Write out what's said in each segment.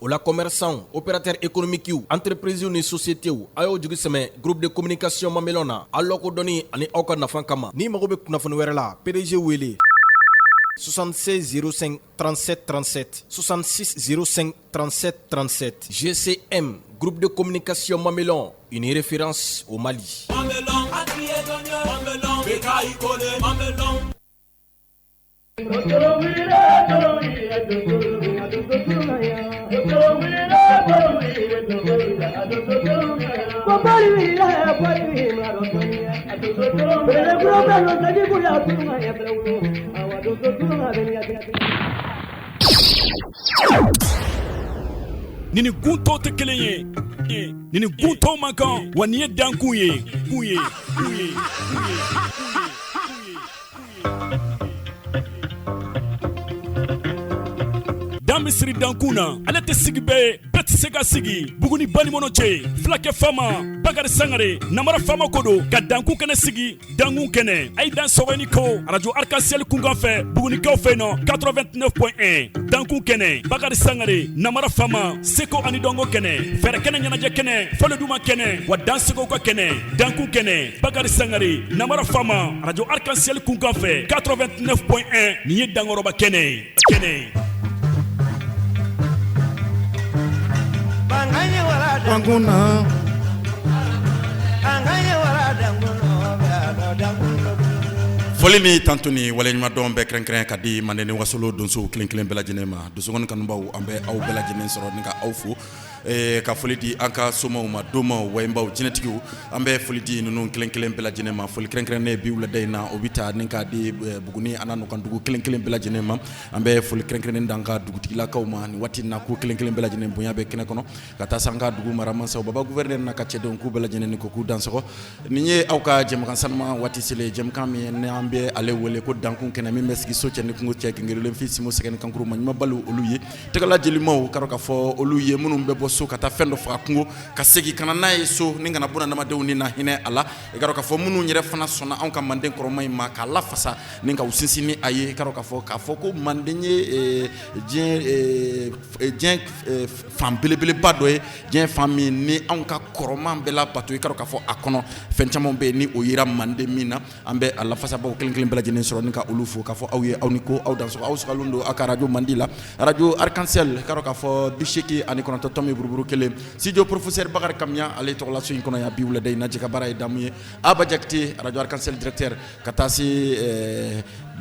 O la commerçants, opérateurs économiques, entreprises ni sociétés, a y'aw jigi sɛmɛ groupe de communication Mamelon na, aw lakodɔnni ani aw ka nafa kama. Ni mago bɛ kunnafoni wɛrɛ la, PDG wele 76 05 37 37, 66 05 37 37. GCM, groupe de communication Mamelon, une référence au Mali. Mamelon, Mamelon, Mamelon. Ni ni gun tɔw tɛ kelen ye, ni ni gun tɔw man kan, wa nin ye dankun ye, kun ye, kun ye, kun ye. Dan bɛ siri dankun na, ale tɛ sigi bɛɛ ye, bɛɛ tɛ se ka sigi. Buguni banikɔnɔ cɛ, fulakɛ faama Bakari Sangare, namara faama ko don ka dankun kɛnɛ sigi. Dankun kɛnɛ, a ye dan sɔgɔ ni ko arajo Arc-en-Ciel kunkan fɛ Bugunikaw fɛ nɔ 89.1. Dankun kɛnɛ, Bakari Sangare, namara faama, seko ani dɔnko kɛnɛ, fɛɛrɛ kɛnɛ, ɲɛnajɛ kɛnɛ, fɔlɔ kɛnɛ, wa dansegow ka kɛnɛ. Dankun kɛnɛ, Bakari Sangare, namara faama, arajo Arc-en-Ciel kunkan fɛ 89.1. Nin ye dankɔrɔba kɛnɛ kɛnɛ. Foli ni tantu ni waleɲumandɔn bɛɛ kɛrɛnkɛrɛn ka di Manden ni Wasolo donsow kelen kelen bɛɛ lajɛlen ma. Donsokɔni kanubaw, an bɛ aw bɛɛ lajɛlen sɔrɔ ni ka aw fo, ka foli di an ka somaw ma, domaw, wayibaw, jinɛtigiw. An bɛ foli di ninnu kelen kelen bɛɛ lajɛlen ma. Foli kɛrɛnkɛrɛnnen bi wulada in na, o bɛ taa ni k'a di Buguni a n'a nɔkandugu kelen kelen bɛɛ lajɛlen ma. An bɛ foli kɛrɛnkɛrɛnnen d'an ka dugutigilakaw ma nin waati in na, k'u kelen kelen bɛɛ lajɛlen bonya bɛ kɛnɛ kɔnɔ, ka taa se an ka dugu maramansaw, baba gouverneur n'a ka cɛdenw, k'u bɛɛ lajɛlen ni ko k'u dansɔgɔ. Nin ye aw ka jɛmukan sanuma waati selen, jɛmukan min ni an bɛ ale wele ko dankun kɛnɛ, min bɛ sigi so cɛ ni kungo cɛ, gengelen fi simo sɛgɛn ni kankuru ma ɲuman balo. Olu ye tɛgɛla jelimaw ka k'a fɔ olu ye minnu bɛ bɔ so ka taa fɛn dɔ faga kungo, ka segin ka na n'a ye so ni kana buna adamadenw ni na hinɛ a la. I ka k'a fɔ minnu yɛrɛ fana sɔnna anw ka manden kɔrɔma in ma k'a lafasa ni ka u sinsin ni a ye. I ka k'a fɔ ko manden ye diɲɛ fan belebeleba dɔ ye, diɲɛ fan min ni anw ka kɔrɔman bɛɛ labato. I ka k'a fɔ a kɔnɔ fɛn caman bɛ yen ni o yera manden min na. An bɛ a lafasabaw kelen kelen bɛɛ lajɛlen sɔrɔ ni ka olu fo, k'a fɔ aw ye aw ni ko aw dansɔgɔ, aw sɔgɔlen don aw ka arajo mandi la, arajo Arc-en-Ciel, i ka k'a fɔ 89 tomi buruburu kelen. Studio professeur Bakari Kamiya, ale tɔgɔla so in kɔnɔ yan bi wulada in na. Jɛ ka baara ye damu ye, Aba Jakite, arajo Arc-en-Ciel directeur, ka taa se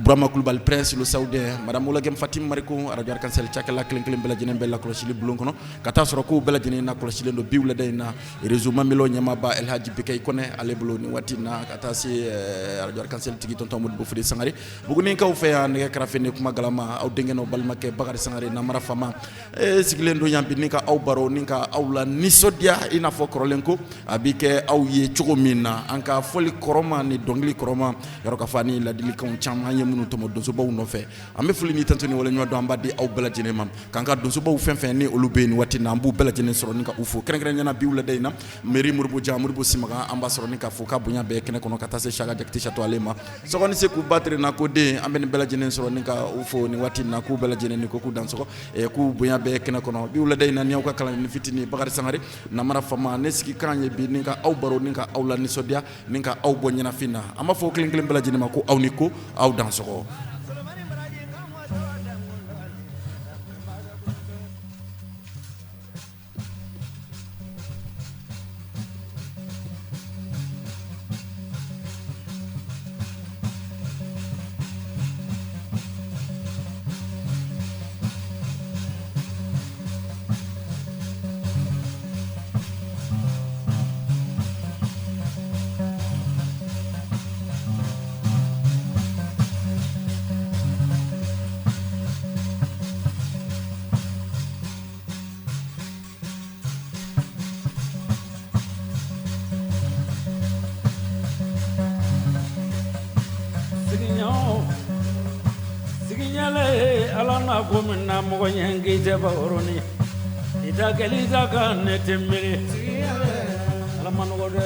Burama Kulubali, prince le saoudien, madame Wologem Fatim Mariko, arajo Arc-en-Ciel cakɛla kelen kelen bɛɛ lajɛlen bɛ lakɔlɔsili bulon kɔnɔ, ka taa sɔrɔ k'u bɛɛ lajɛlen lakɔlɔsilen don bi wulada in na. Réseau Mamelon ɲɛmaaba El Hadji Bekay Kɔnɛ ale bolo nin waati in na, ka taa se arajo Arc-en-Ciel tigi tonton Modibo Fode Sangare. Bugunikaw fɛ yan, nɛgɛ karafe ni kuma galama, aw denkɛ n'aw balimakɛ Bakari Sangare, namara faama, sigilen don yan bi ni ka aw baro ni ka aw la nisɔndiya, i n'a fɔ kɔrɔlen ko a bɛ kɛ aw ye cogo min na. An ka fɔli kɔrɔma ni dɔnkili kɔrɔma yɔrɔ ka fɔ ni ladilikanw caman ye minnu tɔmɔ donsobaw nɔfɛ. An bɛ foli ni tantu ni waleɲuman dɔn an b'a di aw bɛɛ lajɛlen ma, k'an ka donsobaw fɛn fɛn ni olu bɛ yen waati na, an b'u bɛɛ lajɛlen sɔrɔ ni ka u fo kɛrɛnkɛrɛnnenya la bi wulada in na. Mairie Modibo Jan, Modibo Simaga, an b'a sɔrɔ ni ka fo ka bonya bɛɛ kɛnɛ kɔnɔ, ka taa se Saka Jakite Sato ale ma, Sɔgɔni se k'u ba na ko den. An bɛ nin bɛɛ lajɛlen sɔrɔ ni ka u fo nin waati na, k'u bɛɛ lajɛlen ni ko k'u dansɔgɔ, k'u bonya bɛɛ kɛnɛ kɔnɔ bi wulada in na. Ni aw ka kalan ni fitinin Bakari Sangare, namara faama, ne sigi kan ye bi ni ka aw baro ni ka aw la nisɔndiya ni ka aw bɔ ɲɛnafin na. An b'a fɔ kelen kelen bɛɛ lajɛlen ma ko aw ni ko aw dansɔgɔ. Sigiɲɛle ala na ko min na mɔgɔ ɲɛ k'i tɛ bakɔrɔni i ta kɛli ta ka ne tɛ miiri ala ma nɔgɔ dɛ.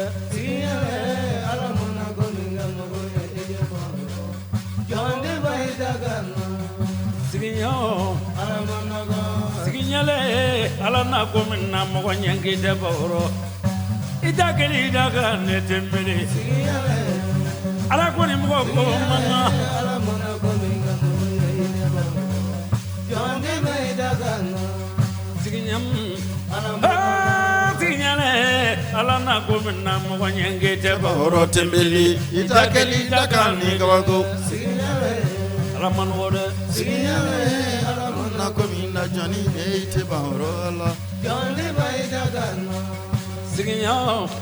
Sigiɲɛlɛ Ala na ko min na mɔgɔ ɲɛ k'i tɛ ban o rɔ i da kelen i da kan ne tɛ miiri Ala ko ni mɔgɔ ko man kan sigiɲɛlɛ Ala na ko min na mɔgɔ ɲɛ k'i tɛ ban o rɔ tɛnbeli i da kelen i da kan ni kabako Ala man nɔgɔ dɛ Ala mana ko min na jɔnni e tɛ ban o rɔ la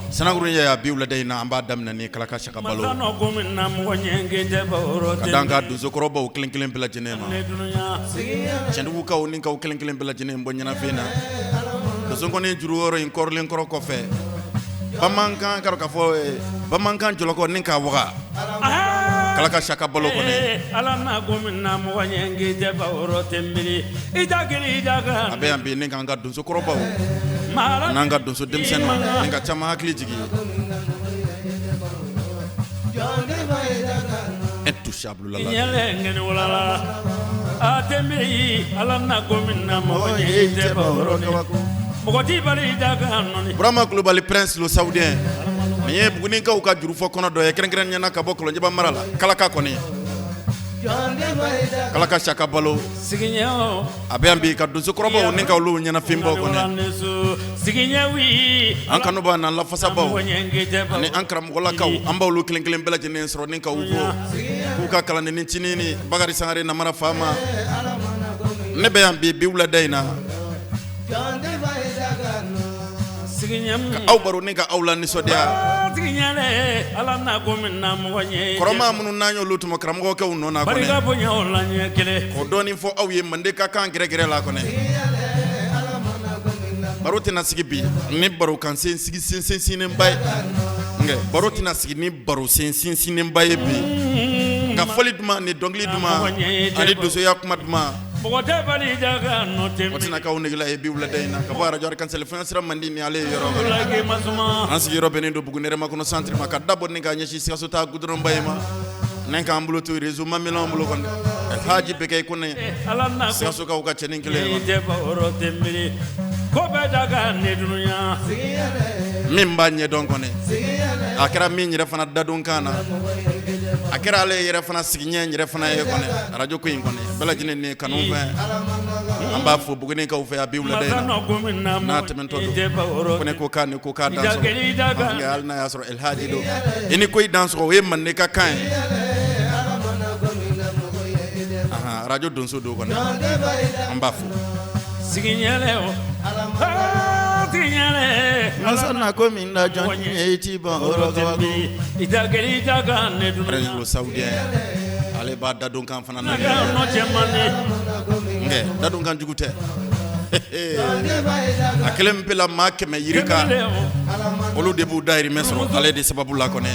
Sanakuru ye bi wulada in na an b'a daminɛ ni Kalaka Saka Balo ka d'an ka donsokɔrɔbaw kelen kelen bɛɛ lajɛlen ma cɛndugukaw ni kaw kelen kelen bɛɛ lajɛlen bɔ ɲɛnafin na donsonkɔni juru wɔɔrɔ in kɔrɔlen kɔrɔ kɔfɛ bamanankan ka k'a fɔ bamanankan jɔlɔkɔ ni k'a waga Kalaka Saka Balo kɔni Ala n'a ko min na mɔgɔ ɲɛ k'i tɛ ban o rɔ tɛ miiri i da kelen i da kan a bɛ yan bi ni k'an ka donsokɔrɔbaw n'an ka donso denmisɛnninw ni ka caman hakili jigin intouchable la ɲɛlɛ ŋɛni wala a tɛ miiri Ala n'a ko min na mɔgɔ ɲɛ k'i tɛ ban o rɔ mɔgɔ t'i bali i da kan nɔni Burama Kulubali prince le saoudien nin ye Bugunikaw ka jurufɔ kɔnɔ dɔ ye kɛrɛnkɛrɛnnenya na ka bɔ Kɔlɔnjɛba mara la Kalaka kɔni Kalaka Saka Balo a bɛ yan bi ka donsokɔrɔbaw ni ka olu ɲɛnafinbaw kɔni an kanuba n'an lafasabaw ani an karamɔgɔlakaw an b'olu kelen kelen bɛɛ lajɛlen sɔrɔ ni ka u fo k'u ka kalanden ncinin ni Bakari Sangare Namara Faama ne bɛ yan bi bi wulada in na ka aw baro ni ka aw la nisɔndiya kɔrɔma minnu n'an y'olu tɔmɔ karamɔgɔkɛw nɔ na kɔni k'o dɔɔnin fɔ aw ye mande ka kan gɛrɛgɛrɛ la kɔni baro tɛna sigi bi ni barokan sen sigi sinsinnenba ye nka baro tɛna sigi ni baro sen sinsinnenba ye bi nka fɔli duman ni dɔnkili duman ani donsoya kuma duman mɔgɔ tɛ bali da kan nɔ tɛ o tɛna k'aw negela ye bi wulada in na ka bɔ arajo Arc-en-Ciel fɛn sira man di ni ale ye yɔrɔ an sigiyɔrɔ bɛnnen don Buguni Hɛrɛmakɔnɔ centre ma ka dabɔ ni k'a ɲɛsin Sikaso taa goudron ba in ma ne k'an bolo to réseau Mamelɔn bolo kɔni Alhaji Bɛkɛ Kone Sikasokaw ka cɛnin kelen ye ko bɛɛ da kan ne dunuya min b'a ɲɛdɔn kɔni a kɛra min yɛrɛ fana dadon kan na a kɛra ale yɛrɛ fana sigiɲɛ yɛrɛ fana ye kɔni arajo ko in kɔni bɛɛ lajɛlen ni kanu fɛ an b'a fo Bugunikaw fɛ a bi wulada in na n'a tɛmɛtɔ don ko ne ko k'a ni ko k'a dansɔgɔ hali n'a y'a sɔrɔ Elhaji don i ni ko i dansɔgɔ o ye mande ka kan ye arajo donso don kɔni an b'a fo masa na ko min da jɔn ye i t'i ban o rɔ kabako Prince Saoudien ale b'a dadon kan fana na nka dadon kan jugu tɛ a kelen pe la maa 100 yirika olu de b'u dahirimɛ sɔrɔ ale de sababu la kɔni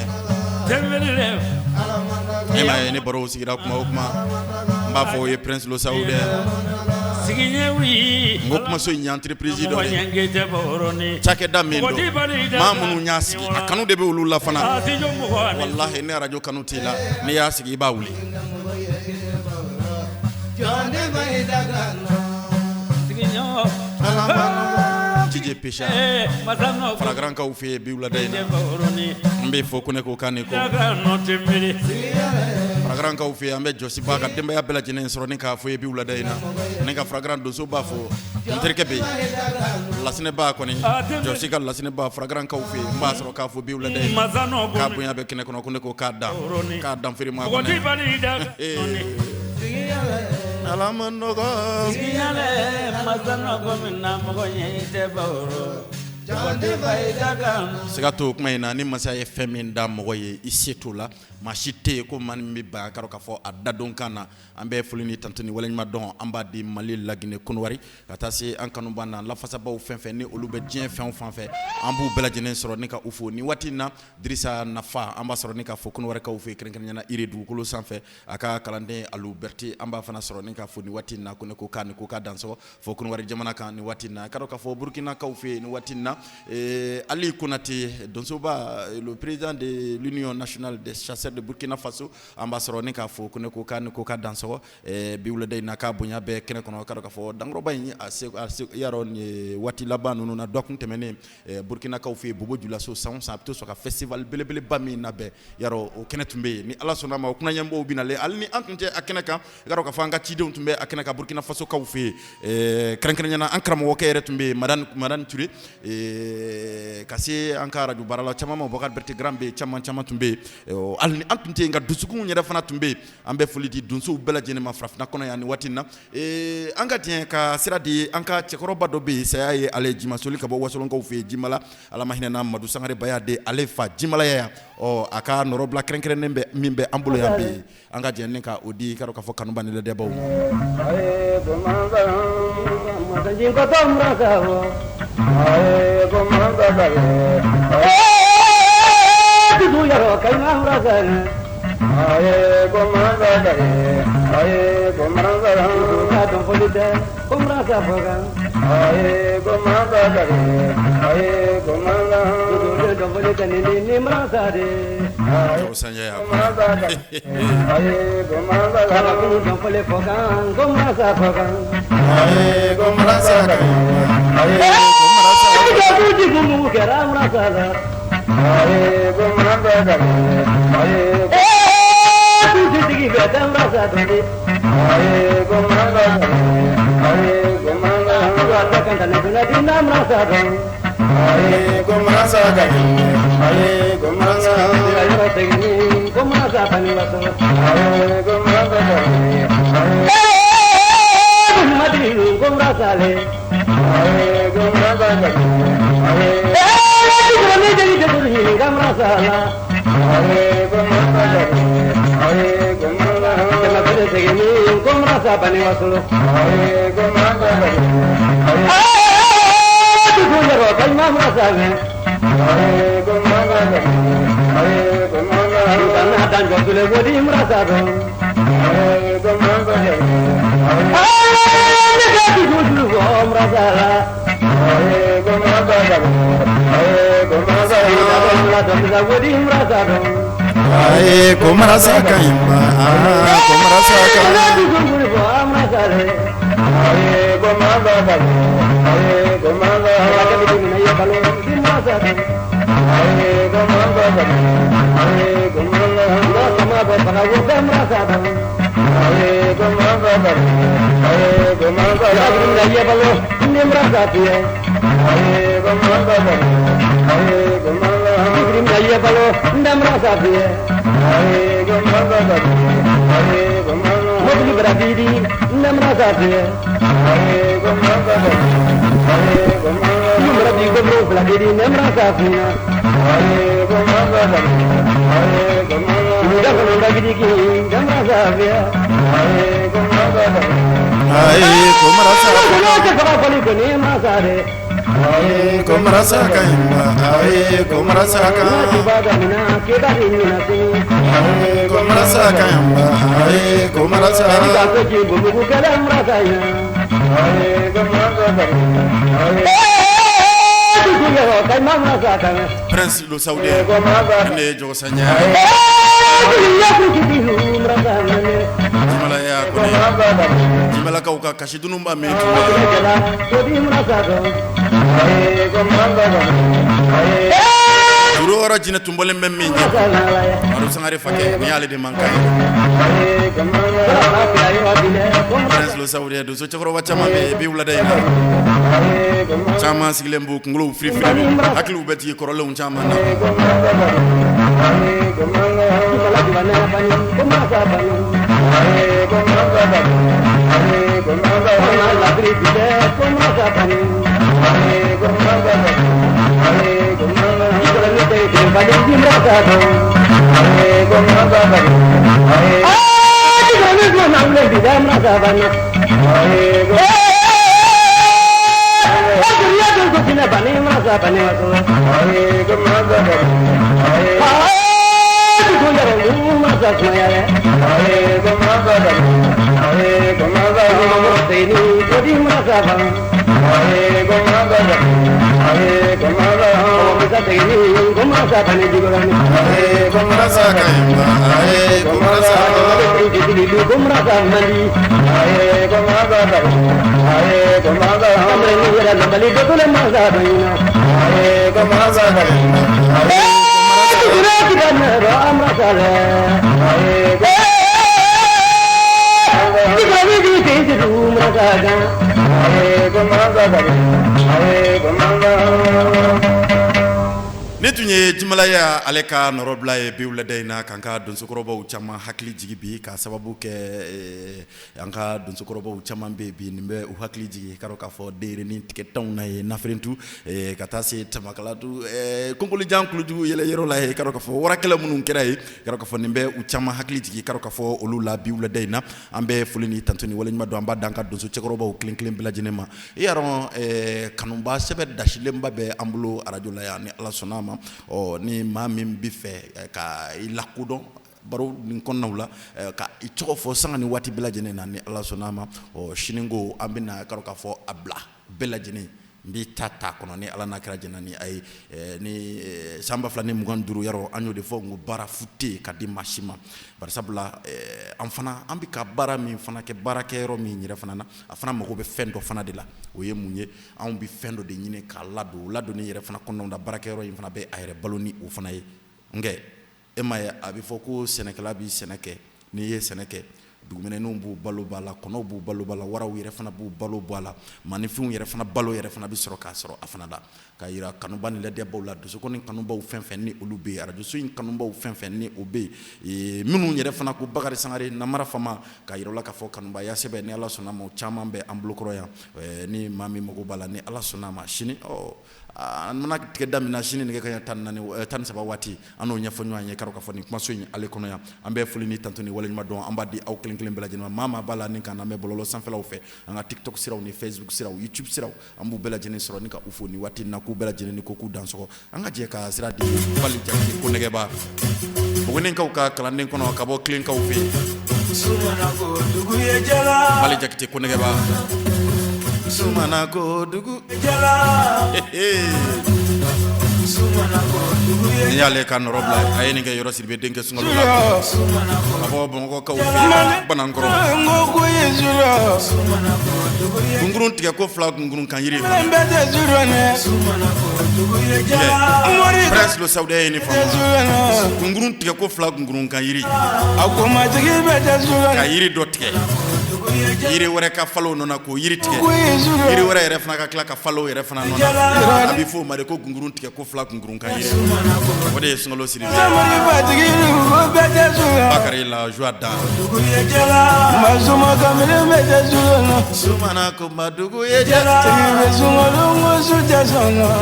e m'a ye ne baro sigira kuma o kuma n b'a fɔ o ye Prince le Saoudien n ko kumaso in ye entreprise dɔ ye cakɛda min don maa minnu y'a sigi a kanu de bɛ olu la fana walahi ni arajo kanu t'i la n'i y'a sigi i b'a wuli DJ Pecha Faragarankaw fɛ yen bi wulada in na n bɛ fɔ ko ne ko k'a ni ko Faragarankaw fɛ yen an bɛ Jɔsiba ka denbaya bɛɛ lajɛlen sɔrɔ ni k'a fɔ ye bi wulada in na ne ka Faragaran donso b'a fɔ n terikɛ bɛ yen Lasinɛba kɔni Jɔsi ka Lasinɛba Faragarankaw fɛ yen n b'a sɔrɔ k'a fɔ bi wulada in na k'a bonya bɛ kɛnɛ kɔnɔ ko ne ko k'a dan k'a dan feere ma kɔni Ala ma nɔgɔ siga t'o kuma in na ni masa ye fɛn min da mɔgɔ ye i se t'o la maa si tɛ yen ko maa min bɛ ban k'a k'a fɔ a dadon kan na an bɛ foli ni tantu ni waleɲuman dɔn an b'a di Mali Laginɛ Kɔnɔwari ka taa se an kanuba n'an lafasabaw fɛn fɛn ni olu bɛ diɲɛ fɛn o fan fɛ an b'u bɛɛ lajɛlen sɔrɔ ni ka u fo ni waati in na Dirisa Nafa an b'a sɔrɔ ni ka fo Kɔnɔwarikaw fɛ kɛrɛnkɛrɛnnenya la Ire dugukolo sanfɛ a ka kalanden Alu Berete an b'a fana sɔrɔ ni ka fo ni waati in na ko ne ko k'a ni ko k'a dansɔgɔ fo Kɔnɔwari jamana kan ni waati in na k'a dɔn k'a fɔ Burukinakaw fɛ yen ni waati in na Ali Konate donsoba le président de l'Union nationale des chasseurs. l'ambassadeur de Burkina Faso, an b'a sɔrɔ ni k'a fo ko ne ko k'a ni ko k'a dansɔgɔ bi wulada in na k'a bonya bɛɛ kɛnɛ kɔnɔ. K'a dɔn k'a fɔ dankɔrɔba in a se yarɔ nin ye waati laban ninnu na, dɔgɔkun tɛmɛnen Burkinakaw fɛ yen, Bobo Julaso, san o san a bɛ to sɔrɔ ka festival belebeleba min labɛn, yarɔ o kɛnɛ tun bɛ yen. Ni Ala sɔnna a ma, o kunnayɛnbɔw bɛ nalen. Hali ni an tun tɛ a kɛnɛ kan, i k'a dɔn k'a fɔ an ka cidenw tun bɛ a kɛnɛ kan Burkina Faso kaw fɛ yen. Kɛrɛnkɛrɛnnenya la, an karamɔgɔkɛ yɛrɛ tun bɛ yen, Madani Ture, ka se an ka radio baarala caman ma, Bubakari Berete Grand bɛ yen, caman caman tun bɛ yen. Hali ni an tun tɛ yen, nka dusukun yɛrɛ fana tun bɛ yen. An bɛ foli di donsow bɛɛ lajɛlen ma farafinna kɔnɔ yan nin waati in na. An ka diɲɛ ka sira di an ka cɛkɔrɔba dɔ bɛ yen, saya ye ale jimasoli ka bɔ Wasolonkaw fɛ yen, Jimala, Ala ma hinɛ na Madu Sangare Baya de, ale fa Jimala yan. Ɔ a ka nɔrɔbila kɛrɛnkɛrɛnnen bɛ min bɛ an bolo yan bi, an ka jɛ ka o di, i k'a dɔn k'a fɔ kanuba ni lajɛbaw ma. Prince le Saoudien, ne Jɔgɔsanya Jimalaya kɔni, Jimalakaw ka kasi dununba min tun bɛ juru wɔɔrɔ jinɛ tun bɔlen bɛ min ɲɛ, Madu Sangare Fakɛ, nin y'ale de mankan ye. Prince le Saoudien, donso cɛkɔrɔba caman bɛ yen bi wulada in na, caman sigilen b'u kunkolow firifiri, hakiliw bɛ jigin kɔrɔlenw caman na. Ne tun ye Jimalaya ale ka nɔrɔbila ye bi wulada in na k'an ka donsokɔrɔbaw caman hakili jigi bi ka sababu kɛ an ka donsokɔrɔbaw caman bɛ bi nin bɛ u hakili jigi ka k'a fɔ denyɛrɛnin tigɛtanw na ye nafirintu ka taa se tamakaladu konkolijan kulujugu yɛlɛ yɔrɔ la ye ka k'a fɔ warakɛlɛ minnu kɛra ye ka k'a fɔ nin bɛ u caman hakili jigi ka k'a fɔ olu la bi wulada in na. An bɛ foli ni tantu ni waleɲuman dɔn an b'a d'an ka donso cɛkɔrɔbaw kelen kelen bɛɛ lajɛlen ma. I y'a dɔn kanuba sɛbɛn dasilenba bɛ an bolo arajo la yan ni Ala sɔnna a ma. Ɔ ni maa min bɛ fɛ ka i lakodɔn baro nin kɔnɔnaw la ka i tɔgɔ fɔ sanga ni waati bɛɛ lajɛlen na ni Ala sɔnna a ma. Ɔ sini ko an bɛna ka k'a fɔ a bila bɛɛ lajɛlen n b'i ta ta kɔnɔ ni Ala n'a kira jɛnna ni a ye. Ni san 2025 yarɔ an y'o de fɔ n ko baara fu tɛ yen ka di maa si ma, bari sabula an fana an bɛ ka baara min fana kɛ baarakɛyɔrɔ min yɛrɛ fana na, a fana mago bɛ fɛn dɔ fana de la. O ye mun ye? Anw bɛ fɛn dɔ de ɲini k'a ladon, o ladonni yɛrɛ fana kɔnɔna na baarakɛyɔrɔ in fana bɛ a yɛrɛ balo ni o fana ye. Nka e m'a ye a bɛ fɔ ko sɛnɛkɛla bɛ sɛnɛ kɛ, n'i ye sɛnɛ kɛ duguminɛninw b'u balo b'a la, kɔnɔw b'u balo b'a la, waraw yɛrɛ fana b'u balo bɔ a la, maaninfinw yɛrɛ fana balo yɛrɛ fana bɛ sɔrɔ k'a sɔrɔ a fana la. K'a yira kanuba ni ladiyabaw la, donsokɔni kanubaw fɛn fɛn ni olu bɛ yen, arajoso in kanubaw fɛn fɛn ni o bɛ yen, minnu yɛrɛ fana ko Bakari Sangare namara fama, k'a yira u la k'a fɔ kanubaya sɛbɛn ni Ala sɔnna a ma o caman bɛ an bolokɔrɔ yan. Ni maa min mago b'a la ni Ala sɔnna a ma sini, ɔ an mana tigɛ daminɛ sini nɛgɛ kanɲɛ 14, 13 waati, an n'o ɲɛfɔ ɲɔgɔn ye ka k'a fɔ nin kumaso in ale kɔnɔ yan. An bɛ foli ni tantu ni waleɲuman dɔn an b'a di aw kelen kelen bɛɛ lajɛlen ma. Maa maa b'a la ni k'an lamɛn bɔlɔlɔ sanfɛlaw fɛ, an ka TikTok siraw ni Facebook siraw, YouTube siraw, an b'u bɛɛ lajɛlen sɔrɔ ni ka u fo ni waati in na, k'u bɛɛ lajɛlen ni ko k'u dansɔgɔ. An ka jɛ ka sira di Bali Jakite Konɛgɛba, Bugunikaw ka kalanden kɔnɔ ka bɔ Kilenkaw fɛ yen. Bali Jakite Konɛgɛba, Sumana ko dugu Ni y'ale ka nɔrɔ bila a ye nin kɛ Yɔrɔ Sidibe denkɛ Sunkalo la ka bɔ Bamakɔkaw fɛ Banankɔrɔ. Kunkurun tigɛ ko fila kunkurun kan yiri. Prince le Saoudien ye nin faamu. Kunkurun tigɛ ko fila kunkurun kan yiri. Ka yiri dɔ tigɛ. Yiri wɛrɛ ka falen o nɔ na k'o yiri tigɛ. Yiri wɛrɛ yɛrɛ fana ka tila ka falen o yɛrɛ fana nɔ na. A bɛ fɔ o ma de ko kunkurun tigɛ ko fila kunkurun kan yiri. O de ye Sunkalo Sidibe. Bakari la joie da. Sumana ko ma dugu ye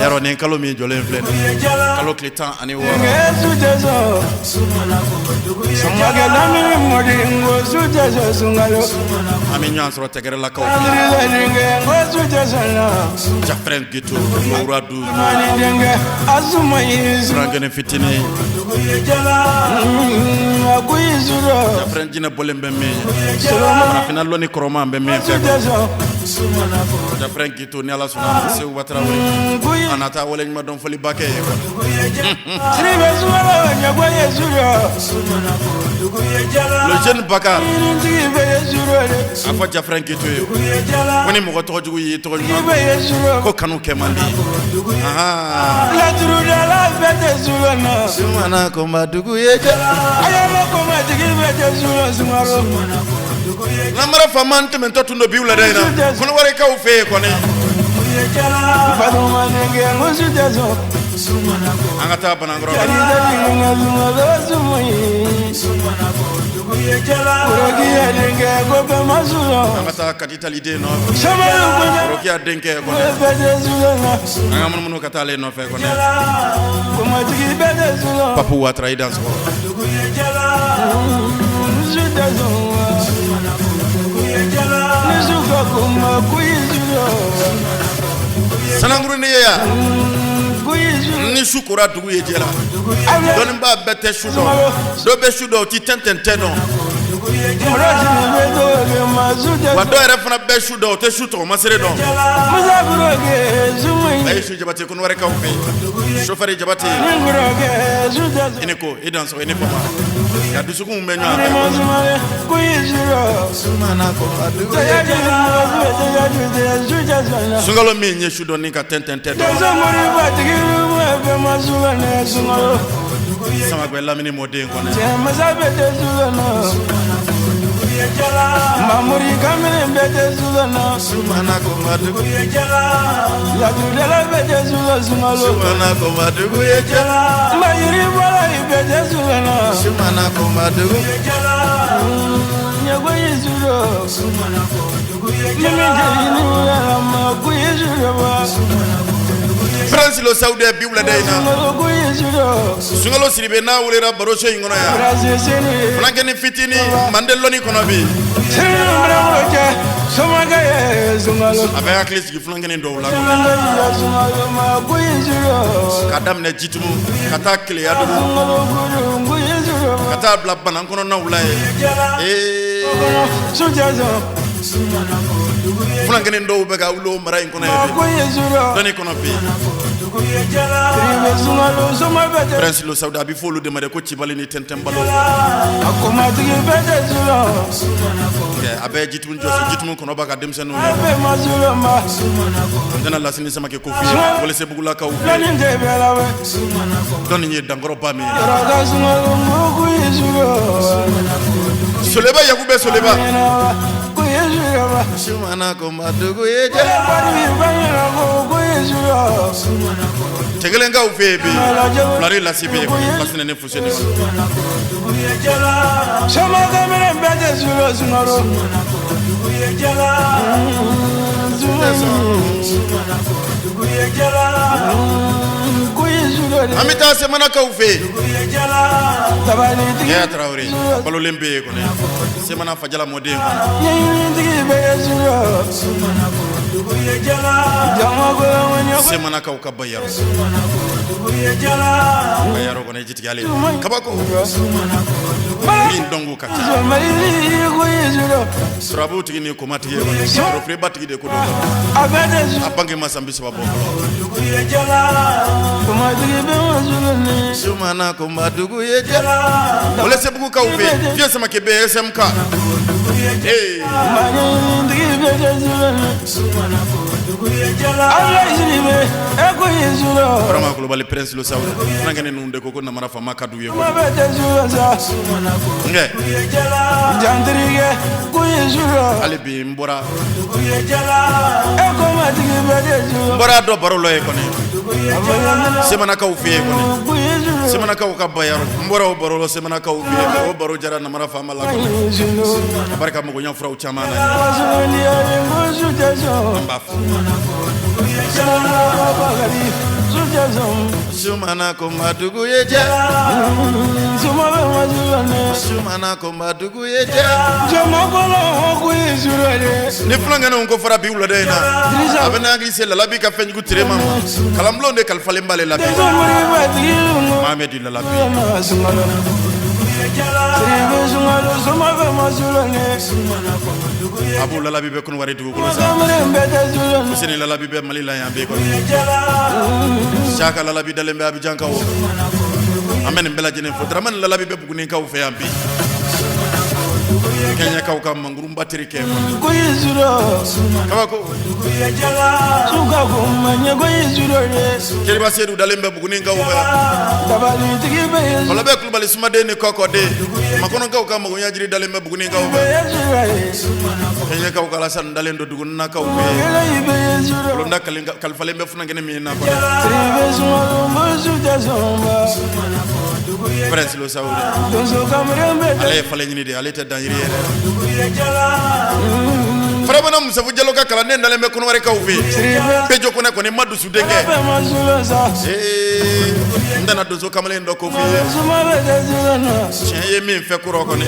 yarɔ nin kalo min jɔlen filɛ nin ye, kalo tile 16. An bɛ ɲɔgɔn sɔrɔ tɛgɛrɛlakaw fɛ Jafrɛn Gito Mawuradu Surankɛnɛ fitinin Jafrɛn jinɛ bɔlen bɛ min farafinna lɔnni kɔrɔman bɛ min fɛ Jafrɛn Gito ni Ala sɔnna a ma Seguba Tarawele a na taa waleɲuman dɔn fɔliba kɛ ye kɔni. Le jeune Bakar a fɔ Jafrɛn Gito ye ko ni mɔgɔ tɔgɔ jugu y'i tɔgɔ ɲuman ko kanu kɛ man di. Sumana ko ma dugu ye Namara faama n tɛmɛntɔ tun don bi wulada in na Kɔnɔwarikaw fɛ yen kɔni. An ka taa Banankɔrɔ an ka taa Kadi Tali den nɔfɛ Rokiya denkɛ kɔni an ka munumunu ka taa ale nɔfɛ kɔni Papu Watara i dansɔgɔ. Sanankurunin ye yan ni su kora dugu ye jɛ la dɔnnibaa bɛɛ tɛ su dɔn dɔ bɛ su dɔn o ti tɛntɛn tɛ dɔn wa dɔw yɛrɛ fana bɛ su dɔn o tɛ su tɔgɔmasere dɔn. Bayisu Jabate Kɔnɔwarikaw fɛ yen, chauffeur Jabate, i ni ko, i dansɔgɔ, i ni fama, ka dusukunw bɛ ɲɔgɔn fɛ. Sunkalo min ye su dɔn ni ka tɛntɛn tɛ dɔn. Samagbɛ lamini mɔden kɔnɛ. Mamuri kamalen bɛ tɛ su Sumana kɔmadugu ye laturudala bɛ tɛ su sunkalo Sumana kɔmadugu ye mayiri bɔra i bɛ tɛ su Sumana kɔmadugu ye ɲɛko ye su ni min tɛ ɲini ma ko ye su Prince Lo Sawudɛ bi wulada in na ko ye su Sunkalo Sidibe n'a welela baroso in kɔnɔ yan funankɛnin fitinin mande lɔnni kɔnɔ bi sini bɛ cɛ somakɛ ye sunkalo a bɛ hakili sigi funankɛnin dɔw la sunkalo ma ko ye su ka daminɛ jitumu ka taa keleyadugu sunkalo ko ye su ka taa bila banan kɔnɔnaw la yen ee sujɛ funankɛnin dɔw bɛ ka wuli o mara in kɔnɔ yen ko bi ye su lɔnni kɔnɔ bi Siribe sunkalo soma bɛ tɛ Prince Lo Sawudɛ a bɛ fɔ olu de ma dɛ ko cibali ni tɛntɛnbalo a komatigi bɛ tɛ su a bɛ jitumu jɔsi jitumu kɔnɔba ka denmisɛnninw a ye bɛ ma su ma n tɛna Lasini Samake ko f'i ye Welesebugu-lakaw fɛ lɔnni tɛ bɛɛ la wɛ dɔnni ye dankɔrɔba min ye yɔrɔ ka sunkalo ko ye su Soleba Yakubɛ Soleba ko ye su Sumana kɔmadugu ye jɛ bari bɛ ɲɛna ko ye su Cɛkelenkaw fɛ yen bi Fulari Lasi bɛ yen Lasinɛ ni Fuseni soma kamalen bɛ tɛ su sunkalo ko ye su an bɛ taa Semanakaw fɛ yen Tabalitigi Yaya Tarawele a balolen bɛ yen kɔni Semana Fajala mɔden kɔni ɲɛɲinitigi bɛ ye su jama ko Semanakaw ka Bayaro Bayaro kɔni jitigi ale kabako min dɔnko ka ca Mali ko ye su surabu tigi ni komatigi ye kɔni forofireba tigi de ko don a bɛ tɛ su a bange ma san 30 bɔ fɔlɔ kumatigi bɛ ma su ni Sumana kɔmadugu ye jɛ Welesebugukaw fɛ yen Vieux Samake bɛ yen SMK ee maɲinitigi bɛ tɛ su ala siribe e ko ye su Burama Kulubali Prince Lo Sawudɛ funankɛnin ninnu de ko ko namara faama ka d'u ye kuma bɛ tɛ su sa nkɛ jantirikɛ ko ye su hali bi n bɔra e ko matigi bɛ tɛ su n bɔra dɔ baro la yen kɔni Semanakaw fɛ yen kɔni ko ye su Semanakaw ka Bayaro n bɔra o baro la Semanakaw fɛ yen o baro jara namara faama la kɔni a barika magoɲɛ furaw caman na an b'a fɔ Sumana kɔmadugu ye jɛ Sumana kɔmadugu ye jɛ ni funankɛninw ko fɔra bi wulada in na a bɛ n'a hakili se Lalabi ka fɛnjugu tere ma kalanbulon de kalifalen b'ale la bi Mohamed Lalabi Abu Lalabi bɛ Kɔnɔwari dugukolo sanfɛ Fuseni Lalabi bɛ Mali la yan bi kɔni Saka Lalabi dalen bɛ Abijankaw an bɛ nin bɛɛ lajɛlen fo Dramani Lalabi bɛ Bugunikaw fɛ yan bi Kɛɲɛkaw ka mankurunba terikɛ kabako Keriba Sedu dalen bɛ Bugunikaw fɛ Kɔlɔbɛ Kulubali Sumaden ni Kɔkɔden Makɔnɔkaw ka magoɲɛjiri dalen bɛ Bugunikaw fɛ Kɛɲɛkaw ka Alasani dalen don Duguninakaw fɛ Bulonda kalifalen bɛ funankɛnin min na kɔni Prince Lo Sawudɛ ale ye falen ɲini de ale tɛ dan yiri ye dɛ Farabana Musafu Jalo ka kalanden dalen bɛ Kɔnɔwarikaw fɛ yen Pejo Kɔnɛ kɔni ma dusu denkɛ ee n tɛna donso kamalen dɔ ko f'i ye tiɲɛ ye min fɛ kɔrɔ kɔni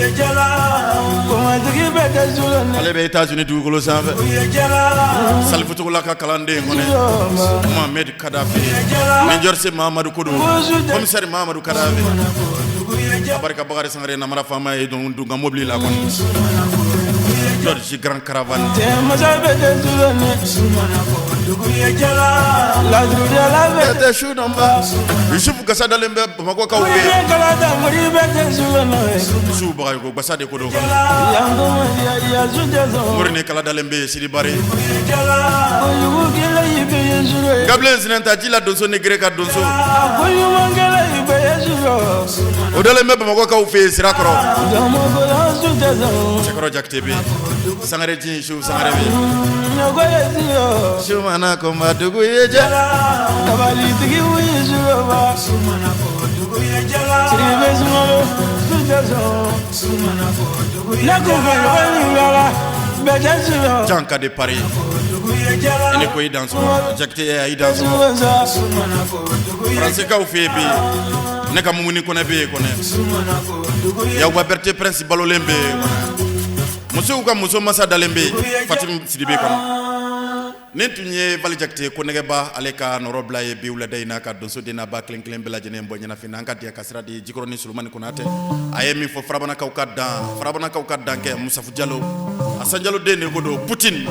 ale bɛ États-Unis dugukolo sanfɛ Salifu Togola ka kalanden kɔni Mohamed Kadafi ni Jɔrisi Mahamadu ko don commissaire Mahamadu Kadafi a barika Bakari Sangare namara faama ye don ka mobili la kɔni Georges Grand Caravane. Yusufu Gasa dalen bɛ Bamakɔkaw fɛ yen. Yusufu Bagayogo Gasa de ko don. Mori ni kala dalen bɛ yen Sidi Bari. Gabilen Sinɛnta ji la donso ni gere ka donso. O dalen bɛ Bamakɔkaw fɛ yen Sirakɔrɔ. Cɛkɔrɔ Jakite bɛ yen. Sangare Ji Su Sangare bɛ yen. Sumana kɔnba dugu ye jɛ. Janka de Paris. I ni ko i dansɔgɔ. Jakite i dansɔgɔ. Faransikaw fɛ yen bi. Ne ka Mumuni Kɔnɛ bɛ yen Kɔnɛ. Yakuba Berete Prince balolen bɛ yen. Musow ka muso masa dalen bɛ yen. Fatimu Sidibe kɔnɔ. Nin tun ye Vali Jakite Konɛgɛba ale ka nɔrɔbila ye bi wulada in na ka donso den n'a ba kelen kelen bɛɛ lajɛlen bɔ ɲɛnafin na. An ka diɲɛ ka sira di Jikɔrɔni Solomani Konatɛ. A ye min fɔ Farabanakaw ka dan, Farabanakaw ka dan kɛ Musafu Jalo. Asan Jalo den de ko don Poutine.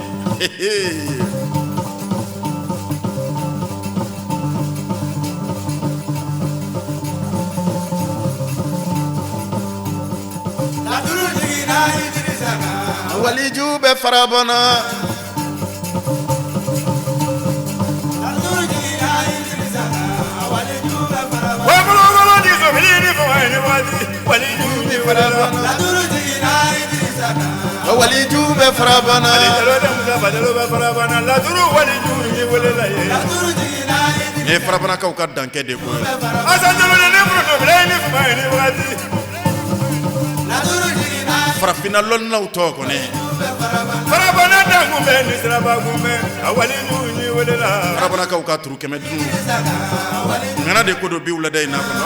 Waliju bɛ Farabana. Waliju bɛ Farabana. Nin ye Farabanakaw ka dankɛ de ko ye. Farafinna lɔnnaw tɔ kɔni. Farabanakaw ka turu kɛmɛ duuru. Ŋana de ko don bi wulada in na kɔnɔ.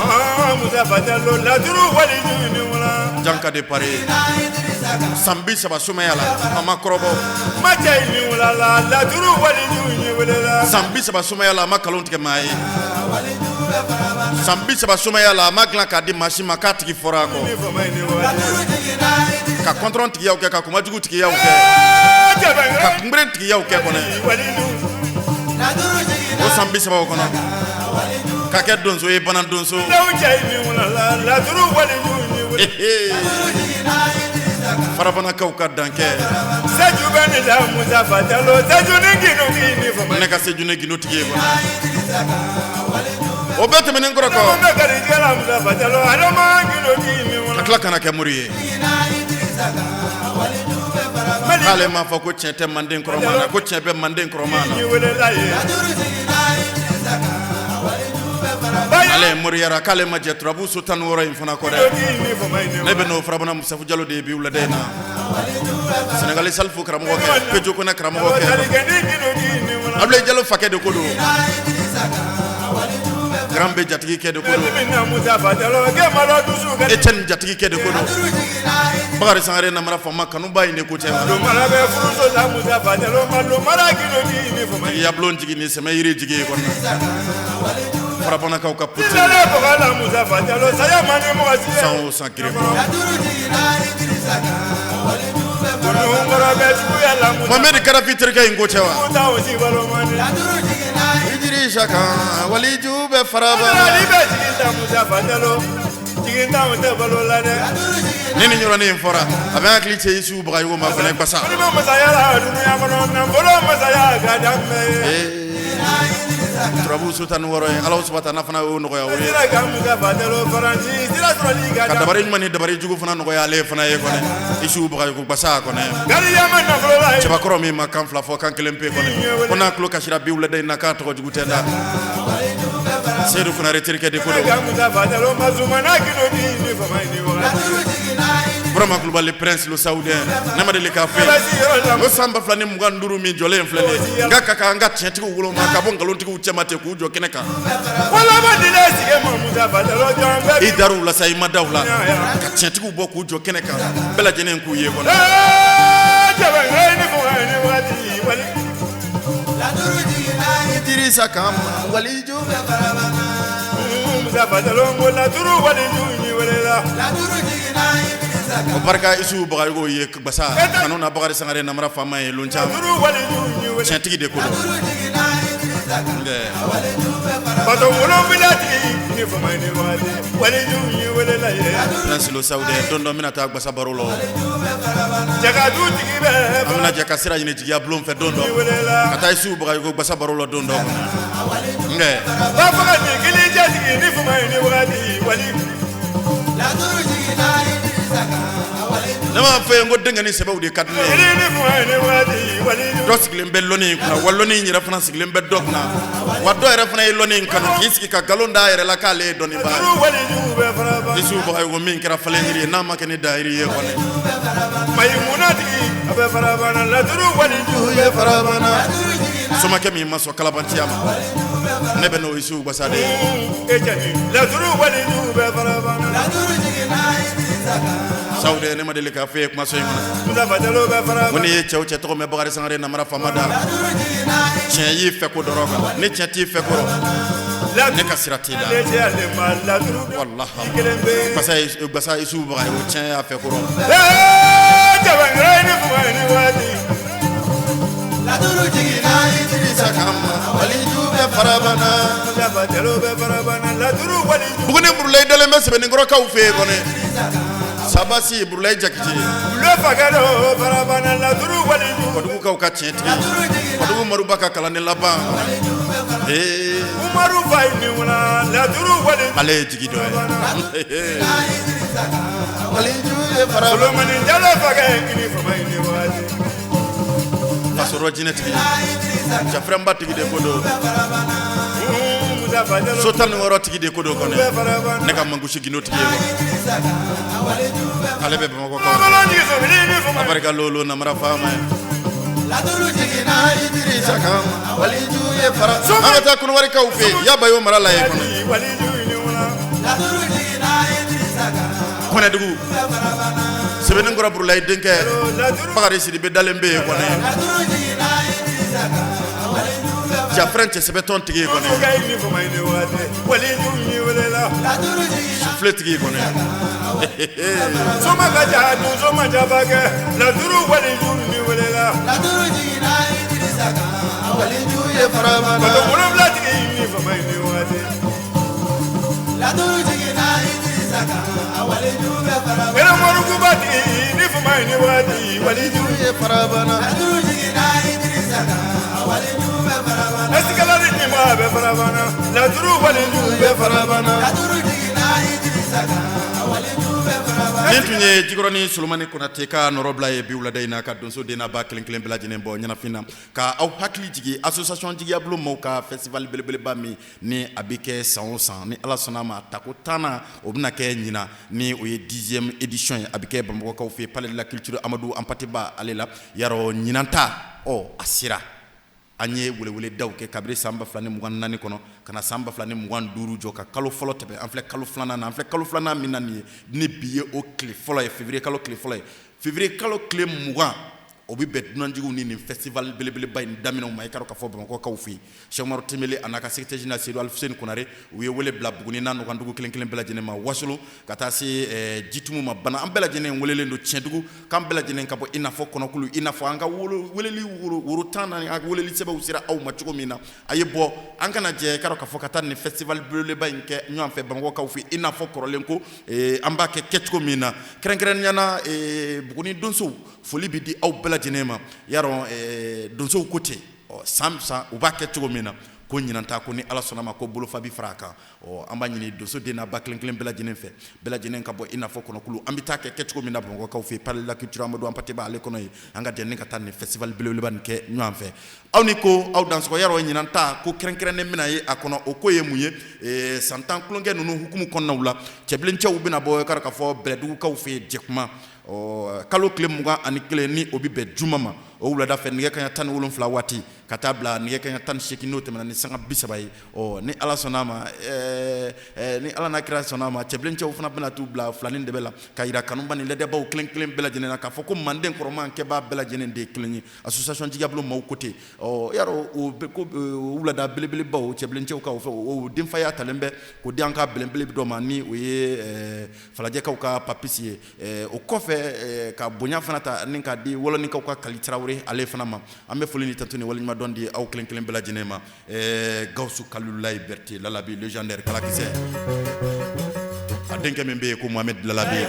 Janka de Paris. San 30 sumaya la a ma kɔrɔbɔ. San 30 sumaya la a ma nkalon tigɛ maa ye. San 30 sumaya la a ma dilan k'a di maa si ma k'a tigi fɔra a kɔ. Ka kɔntɔrɔn tigiyaw kɛ, ka kumajugu tigiyaw kɛ, ka kunbere tigiyaw kɛ kɔnɔ. O san 30 o kɔnɔ ka kɛ donso ye, bana donso. Farabanakaw ka dankɛ. Ne ka Seju ne gindo tigi ye kɔnɔ. O bɛɛ tɛmɛnen kɔrɔ kɔ, ka tila ka na kɛ mori ye. K'ale m'a fɔ ko tiɲɛ tɛ manden kɔrɔma na, ko tiɲɛ bɛ manden kɔrɔma na. Ale moriyara k'ale ma jɛ turabu so 16 in fana kɔ dɛ. Ne bɛ n'o Farabana Musafu Jalo de ye bi wulada in na. Senegali Salifu karamɔgɔ kɛ, Pejo Kɔnɛ karamɔgɔ kɛ. Abulayi Jalo fakɛ de ko don. Grand B jatigi kɛ de ko don. Etienne jatigi kɛ de ko don. Bakari Sangare namara faama kanuba in de ko cɛ. Yabulon jigi ni sɛmɛ yiri jigi ye kɔnɔ. Farabanakaw ka putin. San o san gere. Mohamed Kadafi terikɛ in ko cɛ wa? Idrissa kan waliju bɛ Farabana. Ni nin yɔrɔnin in fɔra a bɛ hakili cɛ Isufu Bagayogo ma fana basa. Turabu so 16 ye Alahu subahana fana y'o nɔgɔya o ye. Ka dabari ɲuman ni dabari jugu fana nɔgɔya ale fana ye kɔnɛ. Isufu Bagayogo basa kɔnɛ. Cɛbakɔrɔ min ma kan fila fɔ kan kelen pe kɔnɛ. Ko n'a tulo kasira bi wulada in na k'a tɔgɔ jugu tɛ da. Seyidu Konare terikɛ de ko don. Burama Kulubali prince le saoudien ne ma deli k'a fɔ yen ko san 2025 min jɔlen filɛ nin ye n ka ka kan an ka tiɲɛtigiw woloma ka bɔ nkalontigiw cɛma ten k'u jɔ kɛnɛ kan. I dar'u la sa i ma da u la ka tiɲɛtigiw bɔ k'u jɔ kɛnɛ kan bɛɛ lajɛlen k'u ye kɔnɔ. Idrissa kan waliju bɛ Farabana. O barika Isufu Bagayogo ye Basa kanu na Bakari Sangare namara faama ye lon caman tiɲɛtigi de ko don. Prince Lo Sawudɛ don dɔ n bɛna taa Basa baro la. An bɛna jɛ ka sira ɲini jigiya bulon fɛ don dɔ ka taa Isufu Bagayogo Basa baro la don dɔ. Ne m'a fɔ ye ko denkɛnin sɛbɛw de ka di ne ye. Dɔ sigilen bɛ lɔnni in kunna wa lɔnni in yɛrɛ fana sigilen bɛ dɔ kunna wa dɔ yɛrɛ fana ye lɔnni in kanu k'i sigi ka nkalon d'a yɛrɛ la k'ale ye dɔnnibaa ye. Isufu Bagayogo min kɛra falen yiri ye n'a ma kɛ ni dayiri ye kɔni. Somakɛ min ma sɔn kalabanciya ma ne bɛ n'o Isufu Basa de ye. Sawudɛ ne ma deli k'a fɔ e ye kumaso in kɔnɔ ko n'i ye cɛw cɛ tɔgɔ mɛn Bakari Sangare namara faama da tiɲɛ y'i fɛ ko dɔrɔn kan ni tiɲɛ t'i fɛ ko rɔ ne ka sira t'i la walahi Basa Isufu Bagayogo tiɲɛ y'a fɛ ko rɔ. Buguni Burulayi dalen bɛ Sɛbɛnninkɔrɔkaw fɛ yen kɔni Sabasi Burulayi Jakite Kɔdugukaw ka tiɲɛtigi Kɔdugu Maruba ka kalanden laban ee ale ye jigi dɔ ye. Fasɔrɔ jinɛtigi jafrɛnba tigi de ko don so 16 tigi de ko don kɔni ne ka mangosi gindo tigi ye ale bɛ Bamakɔ a barika lolo namara faama ye an ka taa Kɔnɔwarikaw fɛ yen Yabayo mara la yen kɔni Kɔnɛdugu Sɛbɛnninkɔrɔ Burulayi denkɛ Bakari Sidibe dalen bɛ yen kɔni Jafrɛn cɛ sɛbɛtɔn tigi ye kɔni sufle tigi ye kɔni Nin tun ye Jikɔrɔni Solomani Konate ka nɔrɔbila ye bi wulada in na ka donso den n'a ba kelen kelen bɛɛ lajɛlen bɔ ɲɛnafin na ka aw hakili jigin association Jigiyabulon maaw ka festival belebeleba min ni a bɛ kɛ san o san ni Ala sɔnna a ma tako 10nan o bɛna kɛ ɲinan ni o ye dixième édition ye a bɛ kɛ Bamakɔkaw fɛ Palais de la culture Amadu Anpate Ba ale la yarɔ ɲinan ta ɔ a sera an ye weleweledaw kɛ kabini san 2024 kɔnɔ ka na san 2025 jɔ ka kalo fɔlɔ tɛmɛ an filɛ kalo filanan na an filɛ kalo filanan min na nin ye ni bi ye o tile fɔlɔ ye février kalo tile fɔlɔ ye février kalo tile 20 o bɛ bɛn dunanjigiw ni nin festival belebeleba in daminɛw ma i k'a dɔn k'a fɔ Bamakɔkaw fɛ yen Cheikh Umaru Tembeli a n'a ka secrétaire général Seydou Alifuseni Konare u ye wele bila Buguni n'a nɔkandugu kelen kelen bɛɛ lajɛlen ma Wasolon ka taa se Jitumu ma Bana an bɛɛ lajɛlen welelen don Tiɲɛdugu k'an bɛɛ lajɛlen ka bɔ i n'a fɔ Kɔnɔkulu i n'a fɔ an ka weleli woro tan naani an ka weleli sɛbɛnw sera aw ma cogo min na a ye bɔ an kana jɛ i k'a dɔn k'a fɔ ka taa nin festival belebeleba in kɛ ɲɔgɔn fɛ Bamakɔkaw fɛ i n'a fɔ kɔrɔlen ko an b'a kɛ kɛcogo min na kɛrɛnkɛrɛnnenya na Buguni donsow foli bɛ di aw bɛɛ lajɛlen ma yarɔ donsow ko ten san san u b'a kɛ cogo min na ko ɲinan ta ko ni Ala sɔnna ma ko bolofa bɛ fara a kan ɔ an b'a ɲini donso den n'a ba kelen kelen bɛɛ lajɛlen fɛ bɛɛ lajɛlen ka bɔ i n'a fɔ kɔnɔkulu an bɛ taa kɛ kɛcogo min na Bamakɔkaw fɛ Palais de la culture Amadu Anpate Ba ale kɔnɔ yen an ka jɛ ka taa nin festival belebeleba nin kɛ ɲɔgɔn fɛ aw ni ko aw dansɔgɔ yarɔ ɲinan ta ko kɛrɛnkɛrɛnnen bɛna ye a kɔnɔ o ko ye mun ye san 10 tulonkɛ ninnu hukumu kɔnɔnaw la cɛbilencɛw bɛna bɔ k'a dɔn k'a fɔ Bɛlɛdugukaw fɛ yen Jɛkuma ɔ kalo tile 21 ni o bɛ bɛn juma ma O wulada fɛ nɛgɛ kanɲɛ 17 waati ka taa bila nɛgɛ kanɲɛ 18, n'o tɛmɛna ni sanga 30 ye. Ɔ ni Ala sɔnna a ma, ni Ala n'a kira sɔnna a ma, cɛbilencɛw fana bɛna t'u bila filanin dɛbɛ la ka yira kanuba ni lɛdɛbaw kelen kelen bɛɛ lajɛlen na k'a fɔ ko manden kɔrɔman kɛbaa bɛɛ lajɛlen de ye kelen ye. Association Jigiyabulon maaw ko ten. Ɔ y'a dɔn o ko wulada belebelebaw cɛbilencɛw ka o fɛ, o denfaya talen bɛ k'o di an ka belebele dɔ ma, ni o ye falajɛkaw ka papisi ye. O kɔfɛ ka bonya fana ta ni k'a di wɔlɔnikaw ka Kali Tarawele ale fana ma. An bɛ foli ni tantu ni waleɲumandɔn di aw kelen kelen bɛɛ lajɛlen ma. Gawusu Kalilulayi Berete Lalabi légendaire kalakisɛ, a denkɛ min bɛ yen ko Mohamed Lalabi,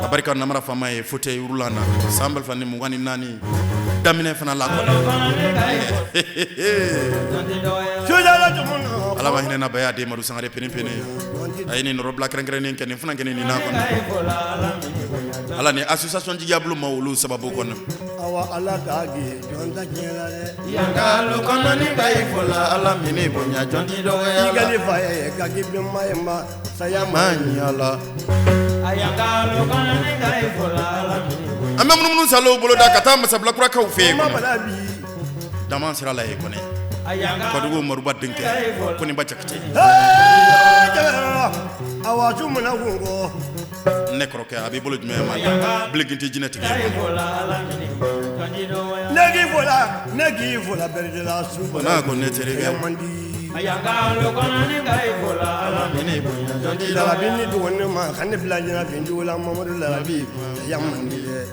a barika namara faama ye fauteuil roulant na san 2024 daminɛ fana la. Ala ma hinɛ na baya den Madu Sangare pene pene, a ye nin nɔrɔbila kɛrɛnkɛrɛnnen kɛ nin fana kɛ nin n'a kɔnɔ. Ala ni association Jigiyabulon ma olu sababu kɔnɔ. Awa Ala k'a gɛn jɔn ta tiɲɛ la dɛ. Yankalu kɔnɔ ni bayi fɔla Ala minɛ bonya jɔn ti dɔgɔya la. I ka fa ye ka k'i bɛnba ye ma saya ma ɲɛ la. An bɛ munumunu salo boloda ka taa masabilakurakaw fɛ yen kɔnɔ. Dama sira la yen kɔni. Kɔdugu Maruba denkɛ Koniba Jakite. Awa su mana kun kɔ. Ne kɔrɔkɛ a b'i bolo jumɛn ma biligin tɛ jinɛ tigɛ. Ne k'i fola, ne k'i fola Berete su n'a ko ne terikɛ. Man di. Lalabi ni dɔgɔnin ma ka ne bila ɲɛna bin la Mamadu Lalabi ya man di dɛ.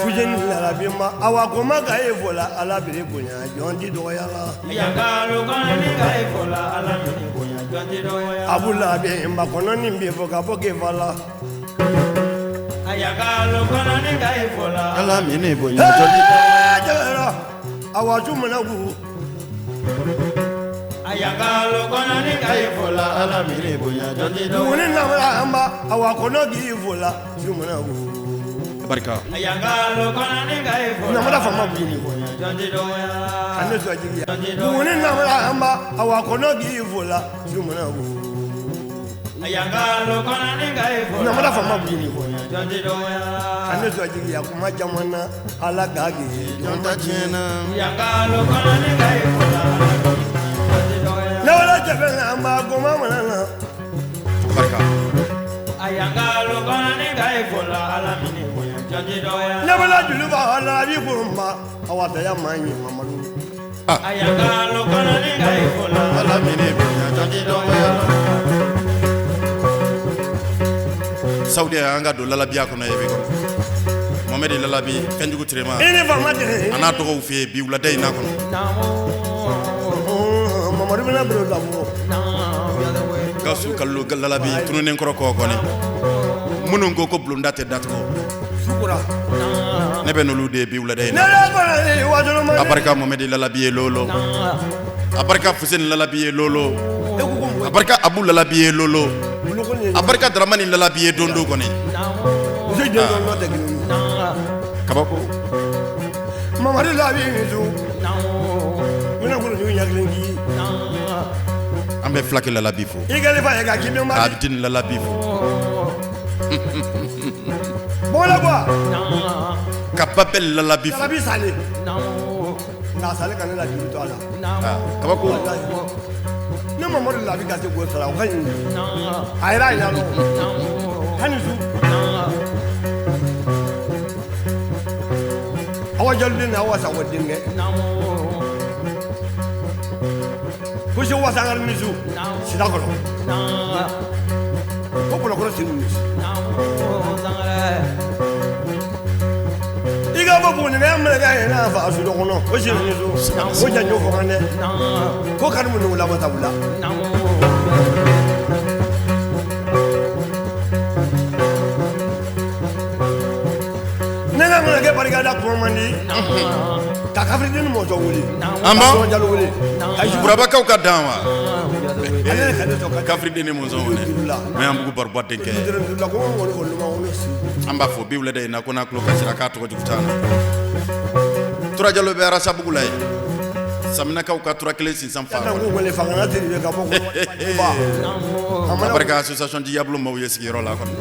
Fuseni Lalabi ma awa ko ma ka e fola Ala b'i bonya jɔn ti dɔgɔya la. Abu Lalabi n ba kɔnɔ nin bɛ fɔ ka bɔ Kefa la. Ala minɛ bonya. Awa su mana ku. Buguni namara an ba awa kɔnɔ k'i fola su mana ku. Barika. Namara faama Buguni. Ka ne sɔn jigiya. Buguni namara an ba awa kɔnɔ k'i fola su mana ku. Namara faama Buguni. Ka ne sɔn jigiya kuma caman na Ala k'a kɛ jɔn ta tiɲɛ na. Ne wolo cɛfɛ an ba koma mana na. Barika. Ne bolo juluba Lalabi kurunba awa saya ma ɲɛ Mamadu. Ala minɛ bonya jɔn ti dɔgɔya la. Saudi an ka don lalabiya kɔnɔ ye bi kɔnɔ. Mohamed Lalabi fɛnjugu tirema. I ni faama tɛ. A n'a dɔgɔw fɛ yen bi wulada in n'a kɔnɔ. Mamadu bɛna bolo labɔ. Gawusu Kalilu Lalabi tununnen kɔrɔ kɔ kɔni. Minnu ko ko bulonda tɛ datugu. Sukura. Ne bɛ n'olu de ye bi wulada in Ne na. yɛrɛ kɔnɔ wasolo ma. A barika Mohamed Lalabi ye lolo. A barika Fuseni Lalabi ye lolo. E ko ko A barika Abu Lalabi ye lolo. boloko ni A barika Dramani Lalabi ye don kɔni. muso den dɔ nɔ tɛ kelen ye. Kabako. Mamadu Lalabi ni su. N bɛna kolo jugu ɲɛ kelen k'i. An bɛ Fulakɛ Lalabi fo. I kɛlen fa ye ka k'i bɛnba. Ka Abidini Lalabi fo. Bɔla bɔ. Ka Babɛl Lalabi fo. Lalabi salen. Nka a salen ka ne la juru to a la. Kabako. Ne Mamadu Lalabi ka se k'o sara o ka ɲi. A yɛrɛ a ɲɛ dɔn. Hali su. Awa Jalo den ni Awa Sakɔ denkɛ. Ko se Wasangari ni su. Sira kɔnɔ. Ko Bolokɔrɔ Sedu ni su. I ka bɔ Buguni kɛ mɛlɛkɛ ye n'a fa su dɔ kɔnɔ. Ko Sedu ni su. Ko janjo fɔ kan dɛ. Ko karimu ni wula ma sabula. Ne ka mɛlɛkɛ barika da kuma man di. Ka kafiriden ni mɔzɔn wele. An Ka b'a. Sɔrɔ wele. Ka Yusufu Burabakaw ka dan wa. Ale de ka ne sɔn ka Kafiriden ni mɔzɔn wele. Mayanbugu Baruba denkɛ. la ko n kɔni kɔni ma wolo su. An b'a fɔ bi wulada in na ko n'a tulo kasira k'a tɔgɔ jugu t'an na. Tura Jalo bɛ Arasabugu la yen. Saminakaw ka tura kelen sinsan fa. Ka k'u wele fanga teri bɛ ka bɔ ko ba. A A mana barika association Jigiyabulon maaw ye sigiyɔrɔ la kɔnɔ.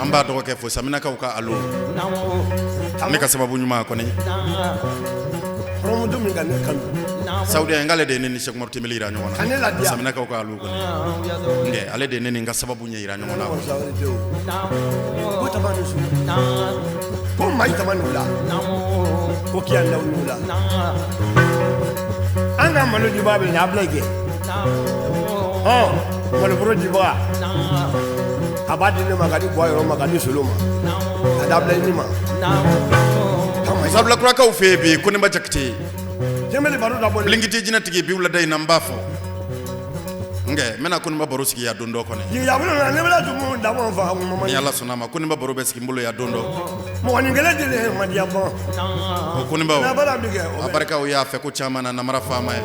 An b'a dɔgɔkɛ fo, Saminakaw ka alo, ne ka sababu ɲuman kɔni. Hɔrɔnmuso min ka ne kanu. Saoudia, k'ale de ye ne ni Sɛki Umaru Tembeli yira ɲɔgɔn Ka ne na. ladiya. Saminakaw ka alo kɔni, nkɛ ale de ye ne ni n ka sababu ɲɛ yira ɲɔgɔn na. Ko tama ni su ko mayi tama ni la ko kiya law ni la an ka malo dibaga bɛ nin a bila kɛ hɔn maloforo dibaga a b'a di ne ma ka di buwa yɔrɔ ma ka di solo ma ka da bila i ni ma. Sabula kurakaw fɛ yen bi, Koninba Jakite. Tembeli baro dabɔ. Bilinkiti jinɛtigi bi, wulada in na n b'a fɔ, nkɛ n bɛna Koninba baro sigi yan don dɔ kɔni. Jigiya na ne bɛna tumu dabɔ fa. Ni Ala sɔnna a ma, Koninba baro bɛ sigi n bolo yan don dɔ. Mɔgɔnin kelen deli madiya bɔn. O Koninba n'a o bala bi kɛ o a bɛ barikaw y'a fɛ ko caman na namara faama ye,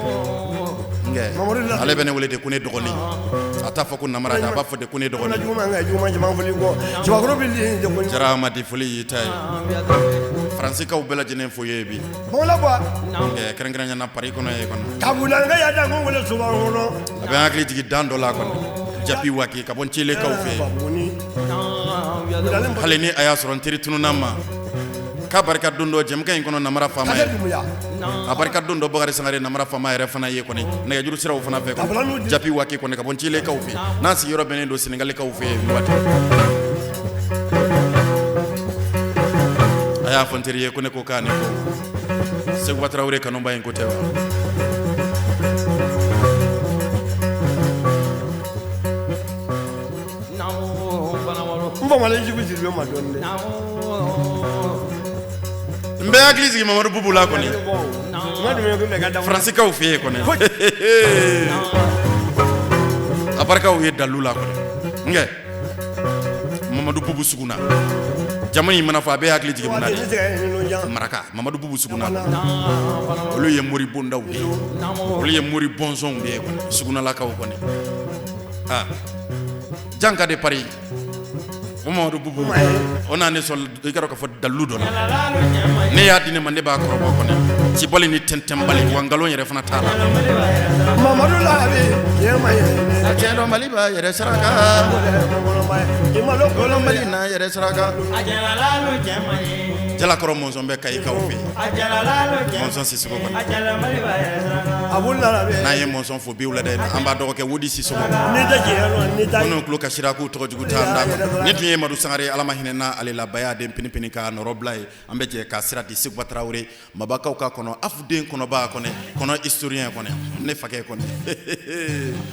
nkɛ Mamadu la- ale bɛ ne wele de ko ne dɔgɔnin. A t'a fɔ ko namara dɛ, a b'a fɔ de ko ne na dɔgɔnin. Juguman ka juguman caman fɔli kɔ cɛbakɔrɔ bɛ li jɛ. Jara Amadi, foli y'i ta ye. Faransikaw bɛɛ lajɛlen fo ye bi. Bɔnla bɔ. Nkɛ kɛrɛnkɛrɛnya na Paris kɔnɔ ye kɔnɔ. Kabulanka ya da ko wele soba kɔnɔ. A bɛ n hakili jigin dan dɔ la kɔni, Japi Waki ka bɔ Ncilekaw fɛ yen. Babuni. Hali ni a y'a sɔrɔ n teri tununna ma, k'a barika don dɔ jɛmukan in kɔnɔ namara faama Kakɛ ye. Dumuya. A barika don dɔ Bakari Sangare namara faama yɛrɛ fana ye kɔni, nɛgɛjuru siraw fana fɛ kɔni. Japi Waki kɔni ka bɔ Ncilekaw fɛ yen, n'a sigiyɔrɔ bɛnnen don Senegalikaw fɛ yen nin waati. A y'a fɔ n teri ye ko ne ko k'a ne ko Seguba Tarawele kanuba in ko tɛ wa? N famalen jugu siribe ma dɔɔni dɛ. N bɛ hakili jigin Mamadu Bubu la kɔni. Ma dumuni ko mɛ ka da. Faransikaw fɛ yen kɔni, a barikaw ye dalu la kɔni. Nkɛ Mamadu Bubu Suguna, jamu in mana fɔ, a bɛ hakili jigin mun na Waati de? ni se ka ɲini jan. Maraka Mamadu Bubu Suguna, olu ye mori bondaw de ye, olu ye mori bɔnsɔnw de ye kɔni, Sugunalakaw kɔni. Ah, Janka de Paris, o Mamadu Bubu o n'a ne sɔn, i ka dɔn k'a fɔ dalu dɔ la, ne y'a di ne ma, ne b'a kɔrɔbɔ kɔni, cibali ni tɛntɛnbali wa nkalon yɛrɛ fana t'a la. Mamadu la bi tiɲɛ ma ye. A tiɲɛ dɔn, Mali b'a yɛrɛ saraka. I ma dɔn Kolon Mali n'a yɛrɛ saraka. Jalakɔrɔ mɔnzɔn bɛ Kayikaw fɛ yen, Mɔnzɔn Sisoko kɔni. A bolo la bi. N'an ye Mɔnzɔn fo bi wulada in na, an b'a dɔgɔkɛ Wodi Sisoko. N'i tɛ tiɲɛ dɔn n'i ta. Minnu tulo kasira k'u tɔgɔ jugu t'an da kɔnɔ. Ni tun ye Madu Sangare ye, Ala ma hinɛ n'a ale la, baya den pinipini k'a nɔrɔ bila ye. An bɛ jɛ k'a sira di Seguba Tarawele mabakaw ka kɔnɔ, afuden kɔnɔba kɔnɔ, kɔnɔ historien kɔnɔ, ne fakɛ kɔnɔ.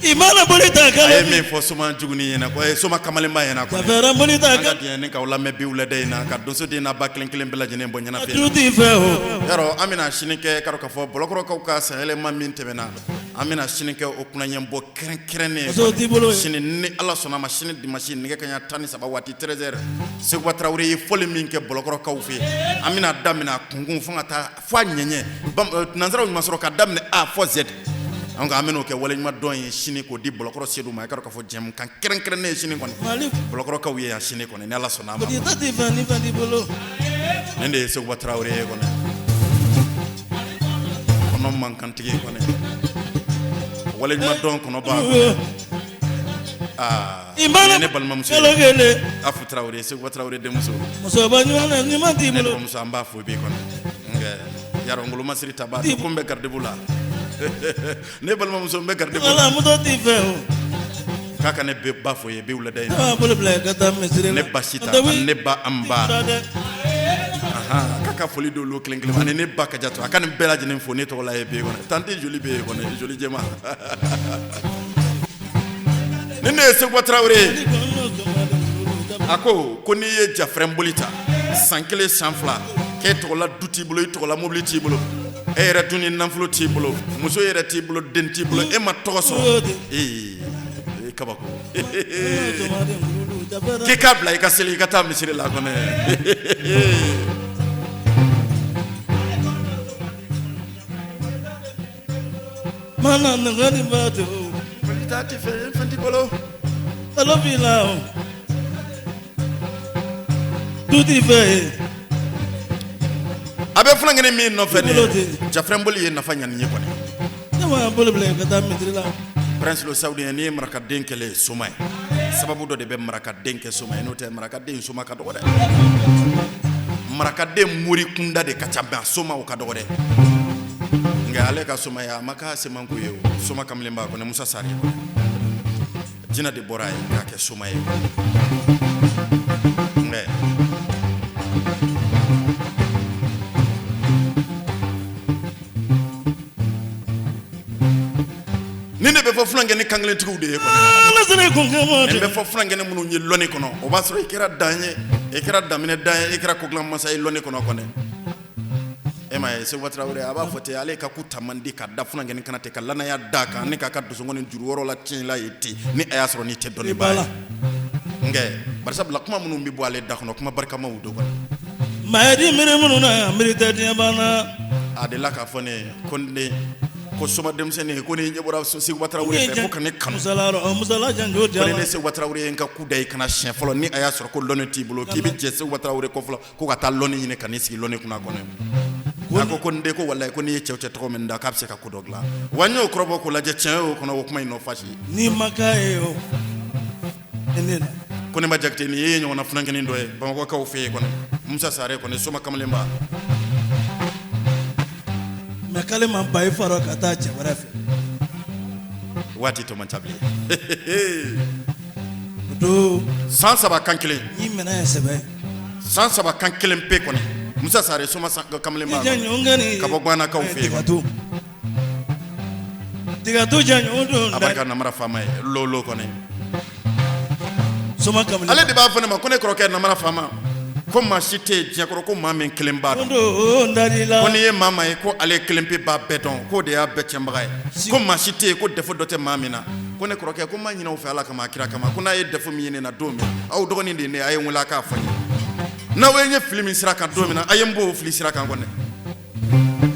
I mana boli ta A ye kala min fɔ soma juguni ɲɛna ko soma kamalenba ɲɛna kɔnɔ. Jafɛrɛ boli ta An ka kala diɲɛ ni k'aw lamɛn bi wulada in na, ka donsoden n'a ba kelen kelen bɛɛ lajɛlen bɔ ɲɛnafin na. Du t'i fɛ o. Yarɔ, an bɛna sini kɛ karɔ k'a fɔ Bɔlɔkɔrɔkaw ka sanyɛlɛma min tɛmɛna, an bɛna sini kɛ o kunnaɲɛbɔ kɛrɛnkɛrɛnnen. Musow t'i bolo ye. Sini, ni Ala sɔnna ma, sini dimanche nɛgɛ kaɲa 13 waati, 13h, Seguba Tarawele ye fɔli min kɛ Bɔlɔkɔrɔkaw fɛ yen, an bɛna daminɛ a kunkun fo ka taa fo a ɲɛɲɛ. Nansaraw ɲuman sɔrɔ ka daminɛ A fɔ Z. Donc an bɛn'o kɛ waleɲuman dɔn ye sini k'o di Bɔlɔkɔrɔ Sedu ma. I ka dɔn k'a fɔ jɛmukan kɛrɛnkɛrɛnnen ye sini kɔni. Mali Bɔlɔkɔrɔkaw ye yan sini kɔni, ni Ala sɔnna a ma. boli ta t'i fɛ ni fɛn t'i bolo. Nin de ye Seguba Tarawele ye kɔni, kɔnɔ mankantigi kɔni, waleɲuman dɔn kɔnɔba. Aa, I mana ne balimamuso kalo ye kelen. Afu Tarawele, Seguba Tarawele denmuso. Musoba ɲuman na ɲuman t'i Ne bolo. dɔgɔmuso, an b'a fo bi kɔni. Nkɛ yarɔ, ngolomasiri ta b'a ko n bɛ garidibu la, ne balimamuso, n bɛ garidibu la. Wala muso t'i fɛ o. K'a ka ne ba fo ye bi wulada in na. Ne b'a bolo bila ka taa misiri la. Ne ba Sita ani ne ba Anba. K'a ka foli d'olu kelen kelen ma, ani ne ba Kajatu. A ka nin bɛɛ lajɛlen fo ne tɔgɔ la ye bi kɔnɔ. Tante joli bɛ yen kɔni, joli jɛma. Ni ne ye Seguba Tarawele ye, a ko ko n'i ye jafɛrɛn boli ta san kelen, san fila, k'e tɔgɔla du t'i bolo, i tɔgɔla mobili t'i bolo, e yɛrɛ dun ni nafolo t'i bolo, muso yɛrɛ t'i bolo, den t'i bolo, e ma tɔgɔ sɔrɔ, ee ee, kabako. K'i k'a bila i ka seli, i ka taa misiri la kɔnɔ. Mana nɛgɛ ni ba to. Taa t'i fɛ, fɛn t'i bolo. Kalo b'i la o. Du t'i fɛ yen. A bɛ funankɛnin min nɔfɛ nin Bolo ye, ten. jafɛrɛnboli ye nafa ɲani ye kɔni. Ne b'a bolo bila ka taa misiri la. Prince le Saoudien, n'i ye marakaden kɛlɛ ye, soma ye. Sababu dɔ de bɛ marakaden kɛ soma ye, n'o tɛ marakaden soma ka dɔgɔ dɛ. Marakaden mori kunda de ka ca, mais a somaw ka dɔgɔ dɛ. Nka ale ka somaya a ma k'a semanko ye o. Soma kamalenba kɔni, Musa Sare, jinɛ de bɔra a ye k'a kɛ soma ye. Nka nin de bɛ fɔ fulankɛ kankelentigiw de ye kɔni. Nin bɛ fɔ fulankɛ minnu ye lɔnni kɔnɔ, o b'a sɔrɔ i kɛra dan ye, i kɛra daminɛ dan ye, i kɛra kogilan masa ye lɔnni kɔnɔ kɔni. E m'a ye, Seguba Tarawele a b'a fɔ ten, ale ka ku ta man di ka da funankɛnin kan ten, ka lanaya d'a kan ni k'a ka dusukun juru wɔɔrɔ la tiɲɛ la ye ten, ni a y'a sɔrɔ n'i tɛ dɔnnibaa ye. Nka barisabula kuma minnu bɛ bɔ ale da kɔnɔ, kuma barikamaw don kɔni. Maa di miiri minnu na, miiri tɛ diɲɛ banna. A delila k'a fɔ ne ye ko n den, ko soma denmisɛnnin, ko n'i ɲɛ bɔra Seguba Tarawele fɛ, ko ka ne kanu. Musala janjo. Ko ni ne Seguba Tarawele ye n ka ku da i kana siɲɛ fɔlɔ, ni a y'a sɔrɔ ko lɔnni t'i bolo, k'i bɛ jɛ Seguba Tarawele kɔ fɔlɔ, ko ka taa lɔnni ɲini ka n'i sigi lɔnni kunna kɔnɔ. A ko ko n den, ko walayi, ko n'i ye cɛw cɛ tɔgɔ min da, k'a bɛ se ka ko dɔ dilan. Wa n y'o kɔrɔbɔ k'o lajɛ, tiɲɛ y'o kɔnɔ, o kuma in nɔ fasi. N'i ma k'a ye o ne la. Ko ne ma Jakite, nin ye ɲɔgɔnna funankɛnin dɔ ye Bamakɔkaw fɛ yen kɔni, Musa Sare kɔni, soma kamalenba. Mais k'ale ma ba i fara ka taa cɛ wɛrɛ fɛ. Waati tɔ man ca bilen. O don San 3 kan kelen. N'i minɛ ye sɛbɛ. San 3 kan kelen pe kɔni, Musa Sare soma kamalenba ka bɔ Gwanakaw fɛ yen. Tigatu janɲɔ don. A barika namara faama ye lolo kɔni. Soma kamalen. Ale de b'a fɔ ne ma ko ne kɔrɔkɛ namara faama, ko maa si tɛ yen diɲɛ kɔrɔ ko maa min kelen b'a dɔn. Ko n'i ye maa maa ye ko ale kelen pe b'a bɛɛ dɔn, k'o de y'a bɛɛ cɛnbaga ye. Ko maa si tɛ yen ko défaut dɔ tɛ maa min na. Ko ne kɔrɔkɛ, ko n b'a ɲini aw fɛ Ala kama, a kira kama, ko n'a ye défaut min ye ne na don min, aw dɔgɔnin de ye ne ye, a ye n wele a k'a fɔ n ye. N'aw ye n ye fili min sira kan don min na, a ye n bɔ o fili sira kan kɔni.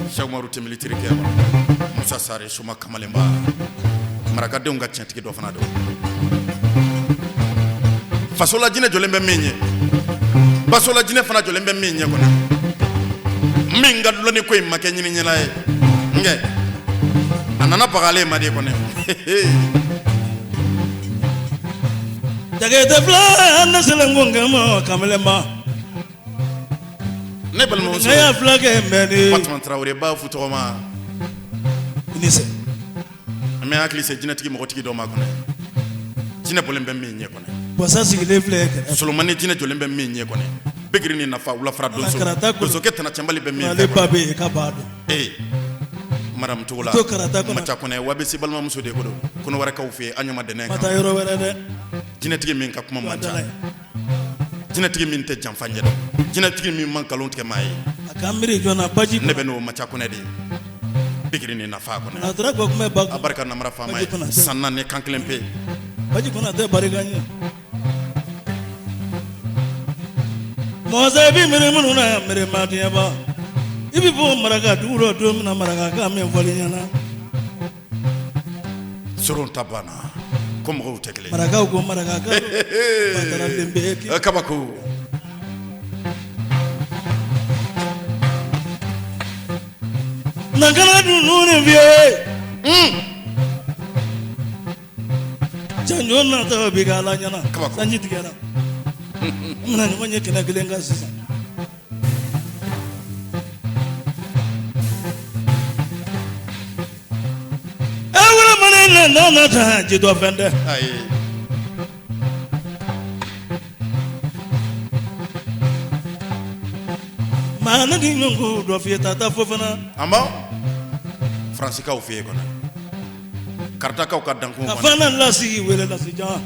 Sɛki Umaru Tɛnbeli terikɛ Musa Sare soma kamalenba, marakadenw ka tiɲɛtigi dɔ fana don. Fasola jinɛ jɔlen bɛ min ɲɛ, basola jinɛ fana jɔlen bɛ min ɲɛ kɔni, min ka lɔnni ko in ma kɛ ɲini ɲɛna ye, nkɛ a nana baga ale ma de kɔni. Jakite fila ne selen ko kama kamalenba. Ne balimamuso, Ne y'a fila kɛ mɛ ni. Fatuma Tarawele b'a fo tɔgɔma. I ni se. An bɛ hakili se jinɛtigi mɔgɔtigi dɔ ma kɔnɔ, jinɛ bɔlen bɛ min ɲɛ kɔnɔ. Bɔsa sigilen filɛ kɛrɛfɛ. Solomani jinɛ jɔlen bɛ min ɲɛ kɔnɔ, Bigiri ni nafa wulafara donso, Karata kɔnɔ. donsokɛ tana cɛnbali bɛ min Ale fɛ ba kɔnɔ. bɛ yen k'a b'a dɔn. Ee madame Togola, To karata kɔnɔ. Maca Kɔnɛ wa bɛ se balimamuso de ko don Kɔnɔwarɛkaw fɛ yen, an ɲama dɛnɛ Ma taa kan. yɔrɔ wɛrɛ dɛ. Jinɛtigi min ka kuma man ca, Dala ye. jinɛtigi min tɛ janfa ɲɛdɔn, jinɛtigi min man nkalon tigɛ maa ye. A ka miiri jɔn na baji. Ne bɛ n'o Maca Kɔnɛ de ye, Bigiri ni nafa kɔnɛ. A tora kɔ kun bɛ ba. A barika namara faama ye, Baji kɔnɔ. san 4 kan kelen pe. Baji kɔnɔ tɛ barika ɲɛ. Mɔgɔ i bɛ miiri minnu na, miiri ma diɲɛ ba. I bɛ bɔ maraka dugu dɔ don min na, maraka kan min fɔli ɲɛna. Soron ta banna ko mɔgɔw tɛ kelen. Marakaw ko maraka kan. Batara den bɛɛ k'i. Kabako. Nankana dunu ni fiye. Janjo natɔ bi k'ala ɲɛna. Kabako. Sanji tigɛra. An bɛna ɲɔgɔn ye kɛnɛ kelen kan sisan. E wele mana na na na ta ji dɔ fɛn tɛ. Ayi. Maa ne ti ɲɔgɔn ko dɔ f'i ye taa taa fo fana. An b'a Faransikaw fɛ yen kɔnɔ, Karitakaw ka dankun Ka kɔnɔ. fana lasigi wele lasi jan.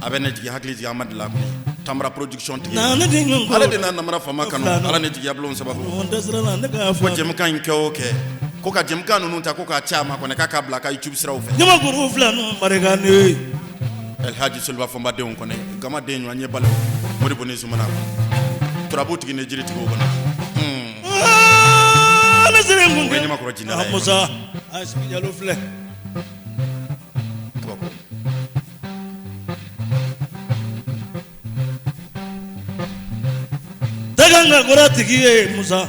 A bɛ ne jigin hakili jigin Amadu la kɔni, Tamara production tigi. Na ne ti ɲɔgɔn ko. Ale de n'a namara faama kanu, Filanan. Ala ni jigiya bulon sababu. Ɲɔgɔn dɛsɛra la ne ka Ko fɔ. jɛmukan in kɛ o kɛ, ko ka jɛmukan ninnu ta ko k'a ci a ma kɔni, k'a k'a bila a ka YouTube siraw fɛ. Ɲamakuru fila ninnu barika ne. Elhaji Soliba Fɔnba denw kɔni, gama den ɲɔgɔn ɲɛ balo, Modibo ni Zumana kɔni, turabu tigi ni jiri tigiw kɔni. Ne selen kun O ye Ɲamakɔrɔ jindala ye. Musa a sigi jalo filɛ. Kabako. Daga ka kɔrɔ tigi ye Musa.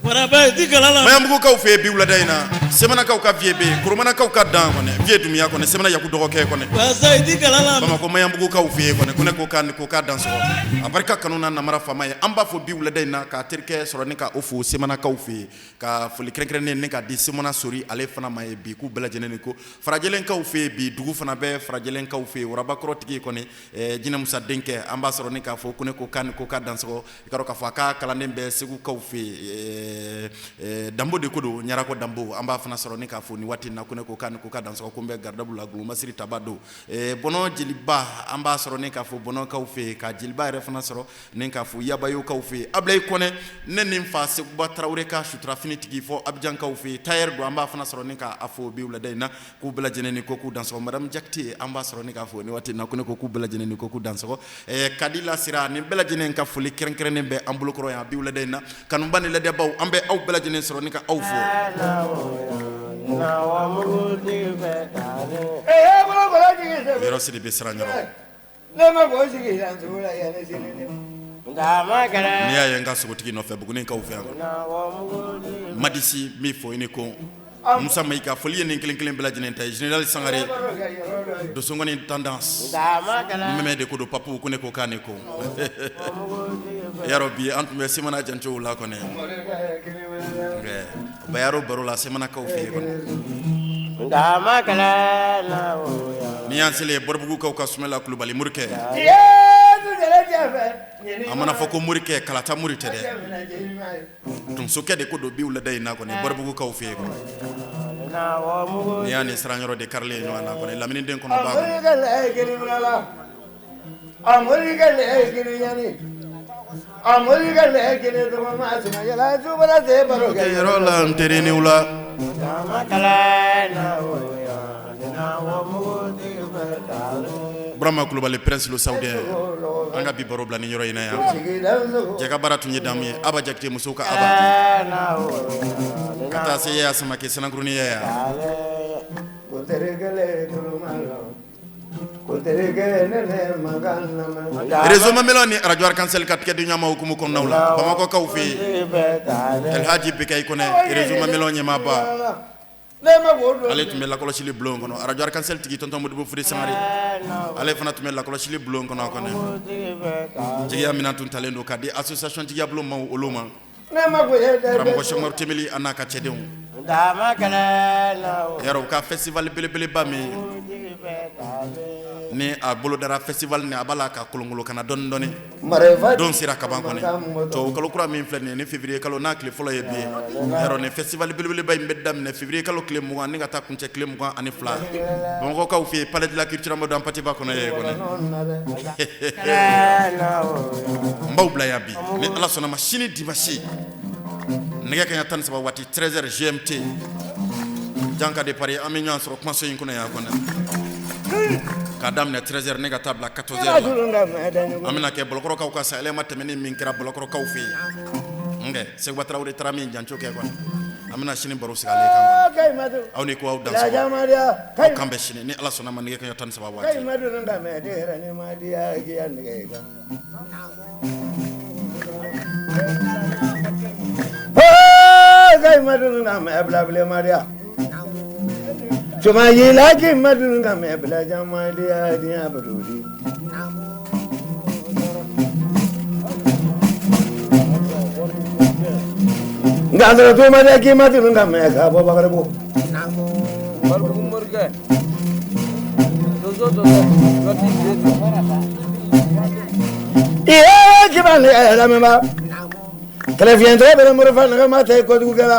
Waraba i ti kala la. Maɲanbugukaw fɛ yen bi wulada in na. Semanakaw ka vieux bɛ yen, Koromanakaw ka dan kɔnɛ, vieux Dunbiya kɔnɛ, Semana Yaku dɔgɔkɛ kɔnɛ. Wasa i ti kalan la. Bamakɔ Maɲanbugukaw fɛ yen kɔnɛ, ko ne ko k'a ni ko k'a dansɔgɔ. A barika kanu na namara faama ye. An b'a fɔ bi wulada in na k'a terikɛ sɔrɔ ni ka o fo Semanakaw fɛ yen, ka foli kɛrɛnkɛrɛnnen ni ka di Semana Sori ale fana ma ye bi, k'u bɛɛ lajɛlen ni ko. Farajɛlenkaw fɛ yen bi, dugu fana bɛ Farajɛlenkaw fɛ yen, Warabakɔrɔtigi kɔni, Jinɛ Musa denkɛ, an b'a sɔrɔ ni k'a fɔ ko ne ko k'a ni ko k'a dansɔgɔ. I ka dɔn k'a fɔ a ka kalanden bɛ Segukaw fɛ yen, Danbo de ko don, Ɲarakɔ Danbo, an b'a fana sɔrɔ ni k'a fɔ nin waati in na ko ne ko k'a ni ko k'a dansɔgɔ, ko n bɛ gardabu la Golomasiri taba don. Bɔnɔ jeliba, an b'a sɔrɔ ni k'a fɔ Bɔnɔkaw fɛ yen, ka jeliba yɛrɛ fana sɔrɔ ni k'a fɔ Yabayokaw fɛ yen. Abulayi Kɔnɛ, ne ni n fa Seguba Tarawele ka suturafini tigi fɔ Abijankaw fɛ yen, tailleur don, an b'a fana sɔrɔ ni k'a fɔ bi wulada in na k'u bɛɛ lajɛlen ni ko k'u dansɔgɔ. Madame Jakite, an b'a sɔrɔ ni k'a fɔ nin waati in na ko ne ko k'u bɛɛ lajɛlen ni ko k'u dansɔgɔ. Kadi Lasira, nin bɛɛ lajɛlen ka foli kɛrɛnkɛrɛnnen bɛ an bolokɔrɔ yan bi wulada in na. Kanuba ni lajɛbaw, an bɛ aw bɛɛ lajɛlen sɔrɔ ni ka aw fo. Yɔrɔ siri bɛ siran yɔrɔ. N'i y'a ye n ka sogotigi nɔfɛ Bugunikaw fɛ yan, Madisi min fɔ i ni ko Musa Mayiga, foli ye nin kelen kelen bɛɛ lajɛlen ta ye. Général Sangare, Dosongɔni tendance mɛmɛ de ko don, Papu ko ne ko k'a ni ko. Yarɔ bi an tun bɛ Semana jancow la kɔni, Bayaro baro la Semanakaw fɛ yen kɔni. N'i y'an selen Bɔribugukaw ka Sumala Kulubali morikɛ, a mana fɔ ko morikɛ, kalata mori tɛ dɛ, donsokɛ de ko don bi wulada in na kɔni Bɔribugukaw fɛ yen kɔni. N'i y'a ni siran yɔrɔ de karilen ɲɔgɔn na kɔni, laminiden kɔnɔ b'a kɔnɔ. Yɔrɔ la n teriniw la. Burama Kulubali prince le saoudien, an ka bi baro bila ni yɔrɔ in na yan. Jɛ ka baara tun ye damu ye, Aba Jakite musow ka Aba, ka taa se Yaya Samake Sanakurunin Yaya. Réseau Mamelon ni radio Arc-en-Ciel ka tigɛ di ɲɔgɔn ma hukumu kɔnɔnaw la, Bamakɔkaw fɛ yen, Elhaji Bekayi Kɔnɛ, réseau Mamelon ɲɛmaaba, ale tun bɛ lakɔlɔsili bulon kɔnɔ. Radio Arc-en-Ciel tigi tonton Modibo Fure Sangare, ale fana tun bɛ lakɔlɔsili bulon kɔnɔ kɔnɛ. Jigiya minɛn tun talen don ka di association jigiya bulon maaw olu ma. Karamɔgɔ Sɛkumaru Tembeli a n'a ka cɛdenw, yarɔ u ka festival belebeleba min ni a bolodara, festival ni a b'a la ka kolonkolon ka na dɔɔni dɔɔni, don sera kaban kɔni. Tubabu kalo kura min filɛ nin ye, ni février kalo n'a tile fɔlɔ ye bi ye, yarɔ ni festival belebeleba in bɛ daminɛ février kalo tile 20 ni ka taa kuncɛ tile 22 Bamakɔkaw fɛ yen, palais de la culture Amadou Hampâté Bâ kɔnɔ yen kɔni. N b'aw bila yan bi, ni Ala sɔnna ma, sini dimanche nɛgɛ kanɲɛ 13 waati, 13h GMT, Janka de Paris, an bɛ ɲɔgɔn sɔrɔ kumaso in kɔnɔ yan kɔnɔ k'a daminɛ 13h ne ka taa bila 14h la. An bɛna kɛ Bɔlɔkɔrɔkaw ka sayɛlɛma tɛmɛnen min kɛra Bɔlɔkɔrɔkaw fɛ yen, nkɛ Seguba Tarawele taara min janco kɛ kɔni, an bɛna sini baro sigi ale kan. Aw ni ko aw dansɔgɔ, aw kan bɛn sini ni Ala sɔnna ma nɛgɛ kanɲɛ 13 waati. Kɛlɛfiɲɛtɔ bɛ morifa nɛgɛma tɛ kojugukɛla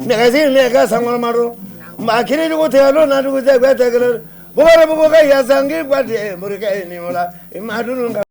nɛgɛsi ne ka sankɔrɔma don maa kiri jugu tɛ n'o na dugu tɛ gbɛ tɛ kelen bubari bubu ka yaasa k'i gwa morikɛ ye nin la i ma dun ka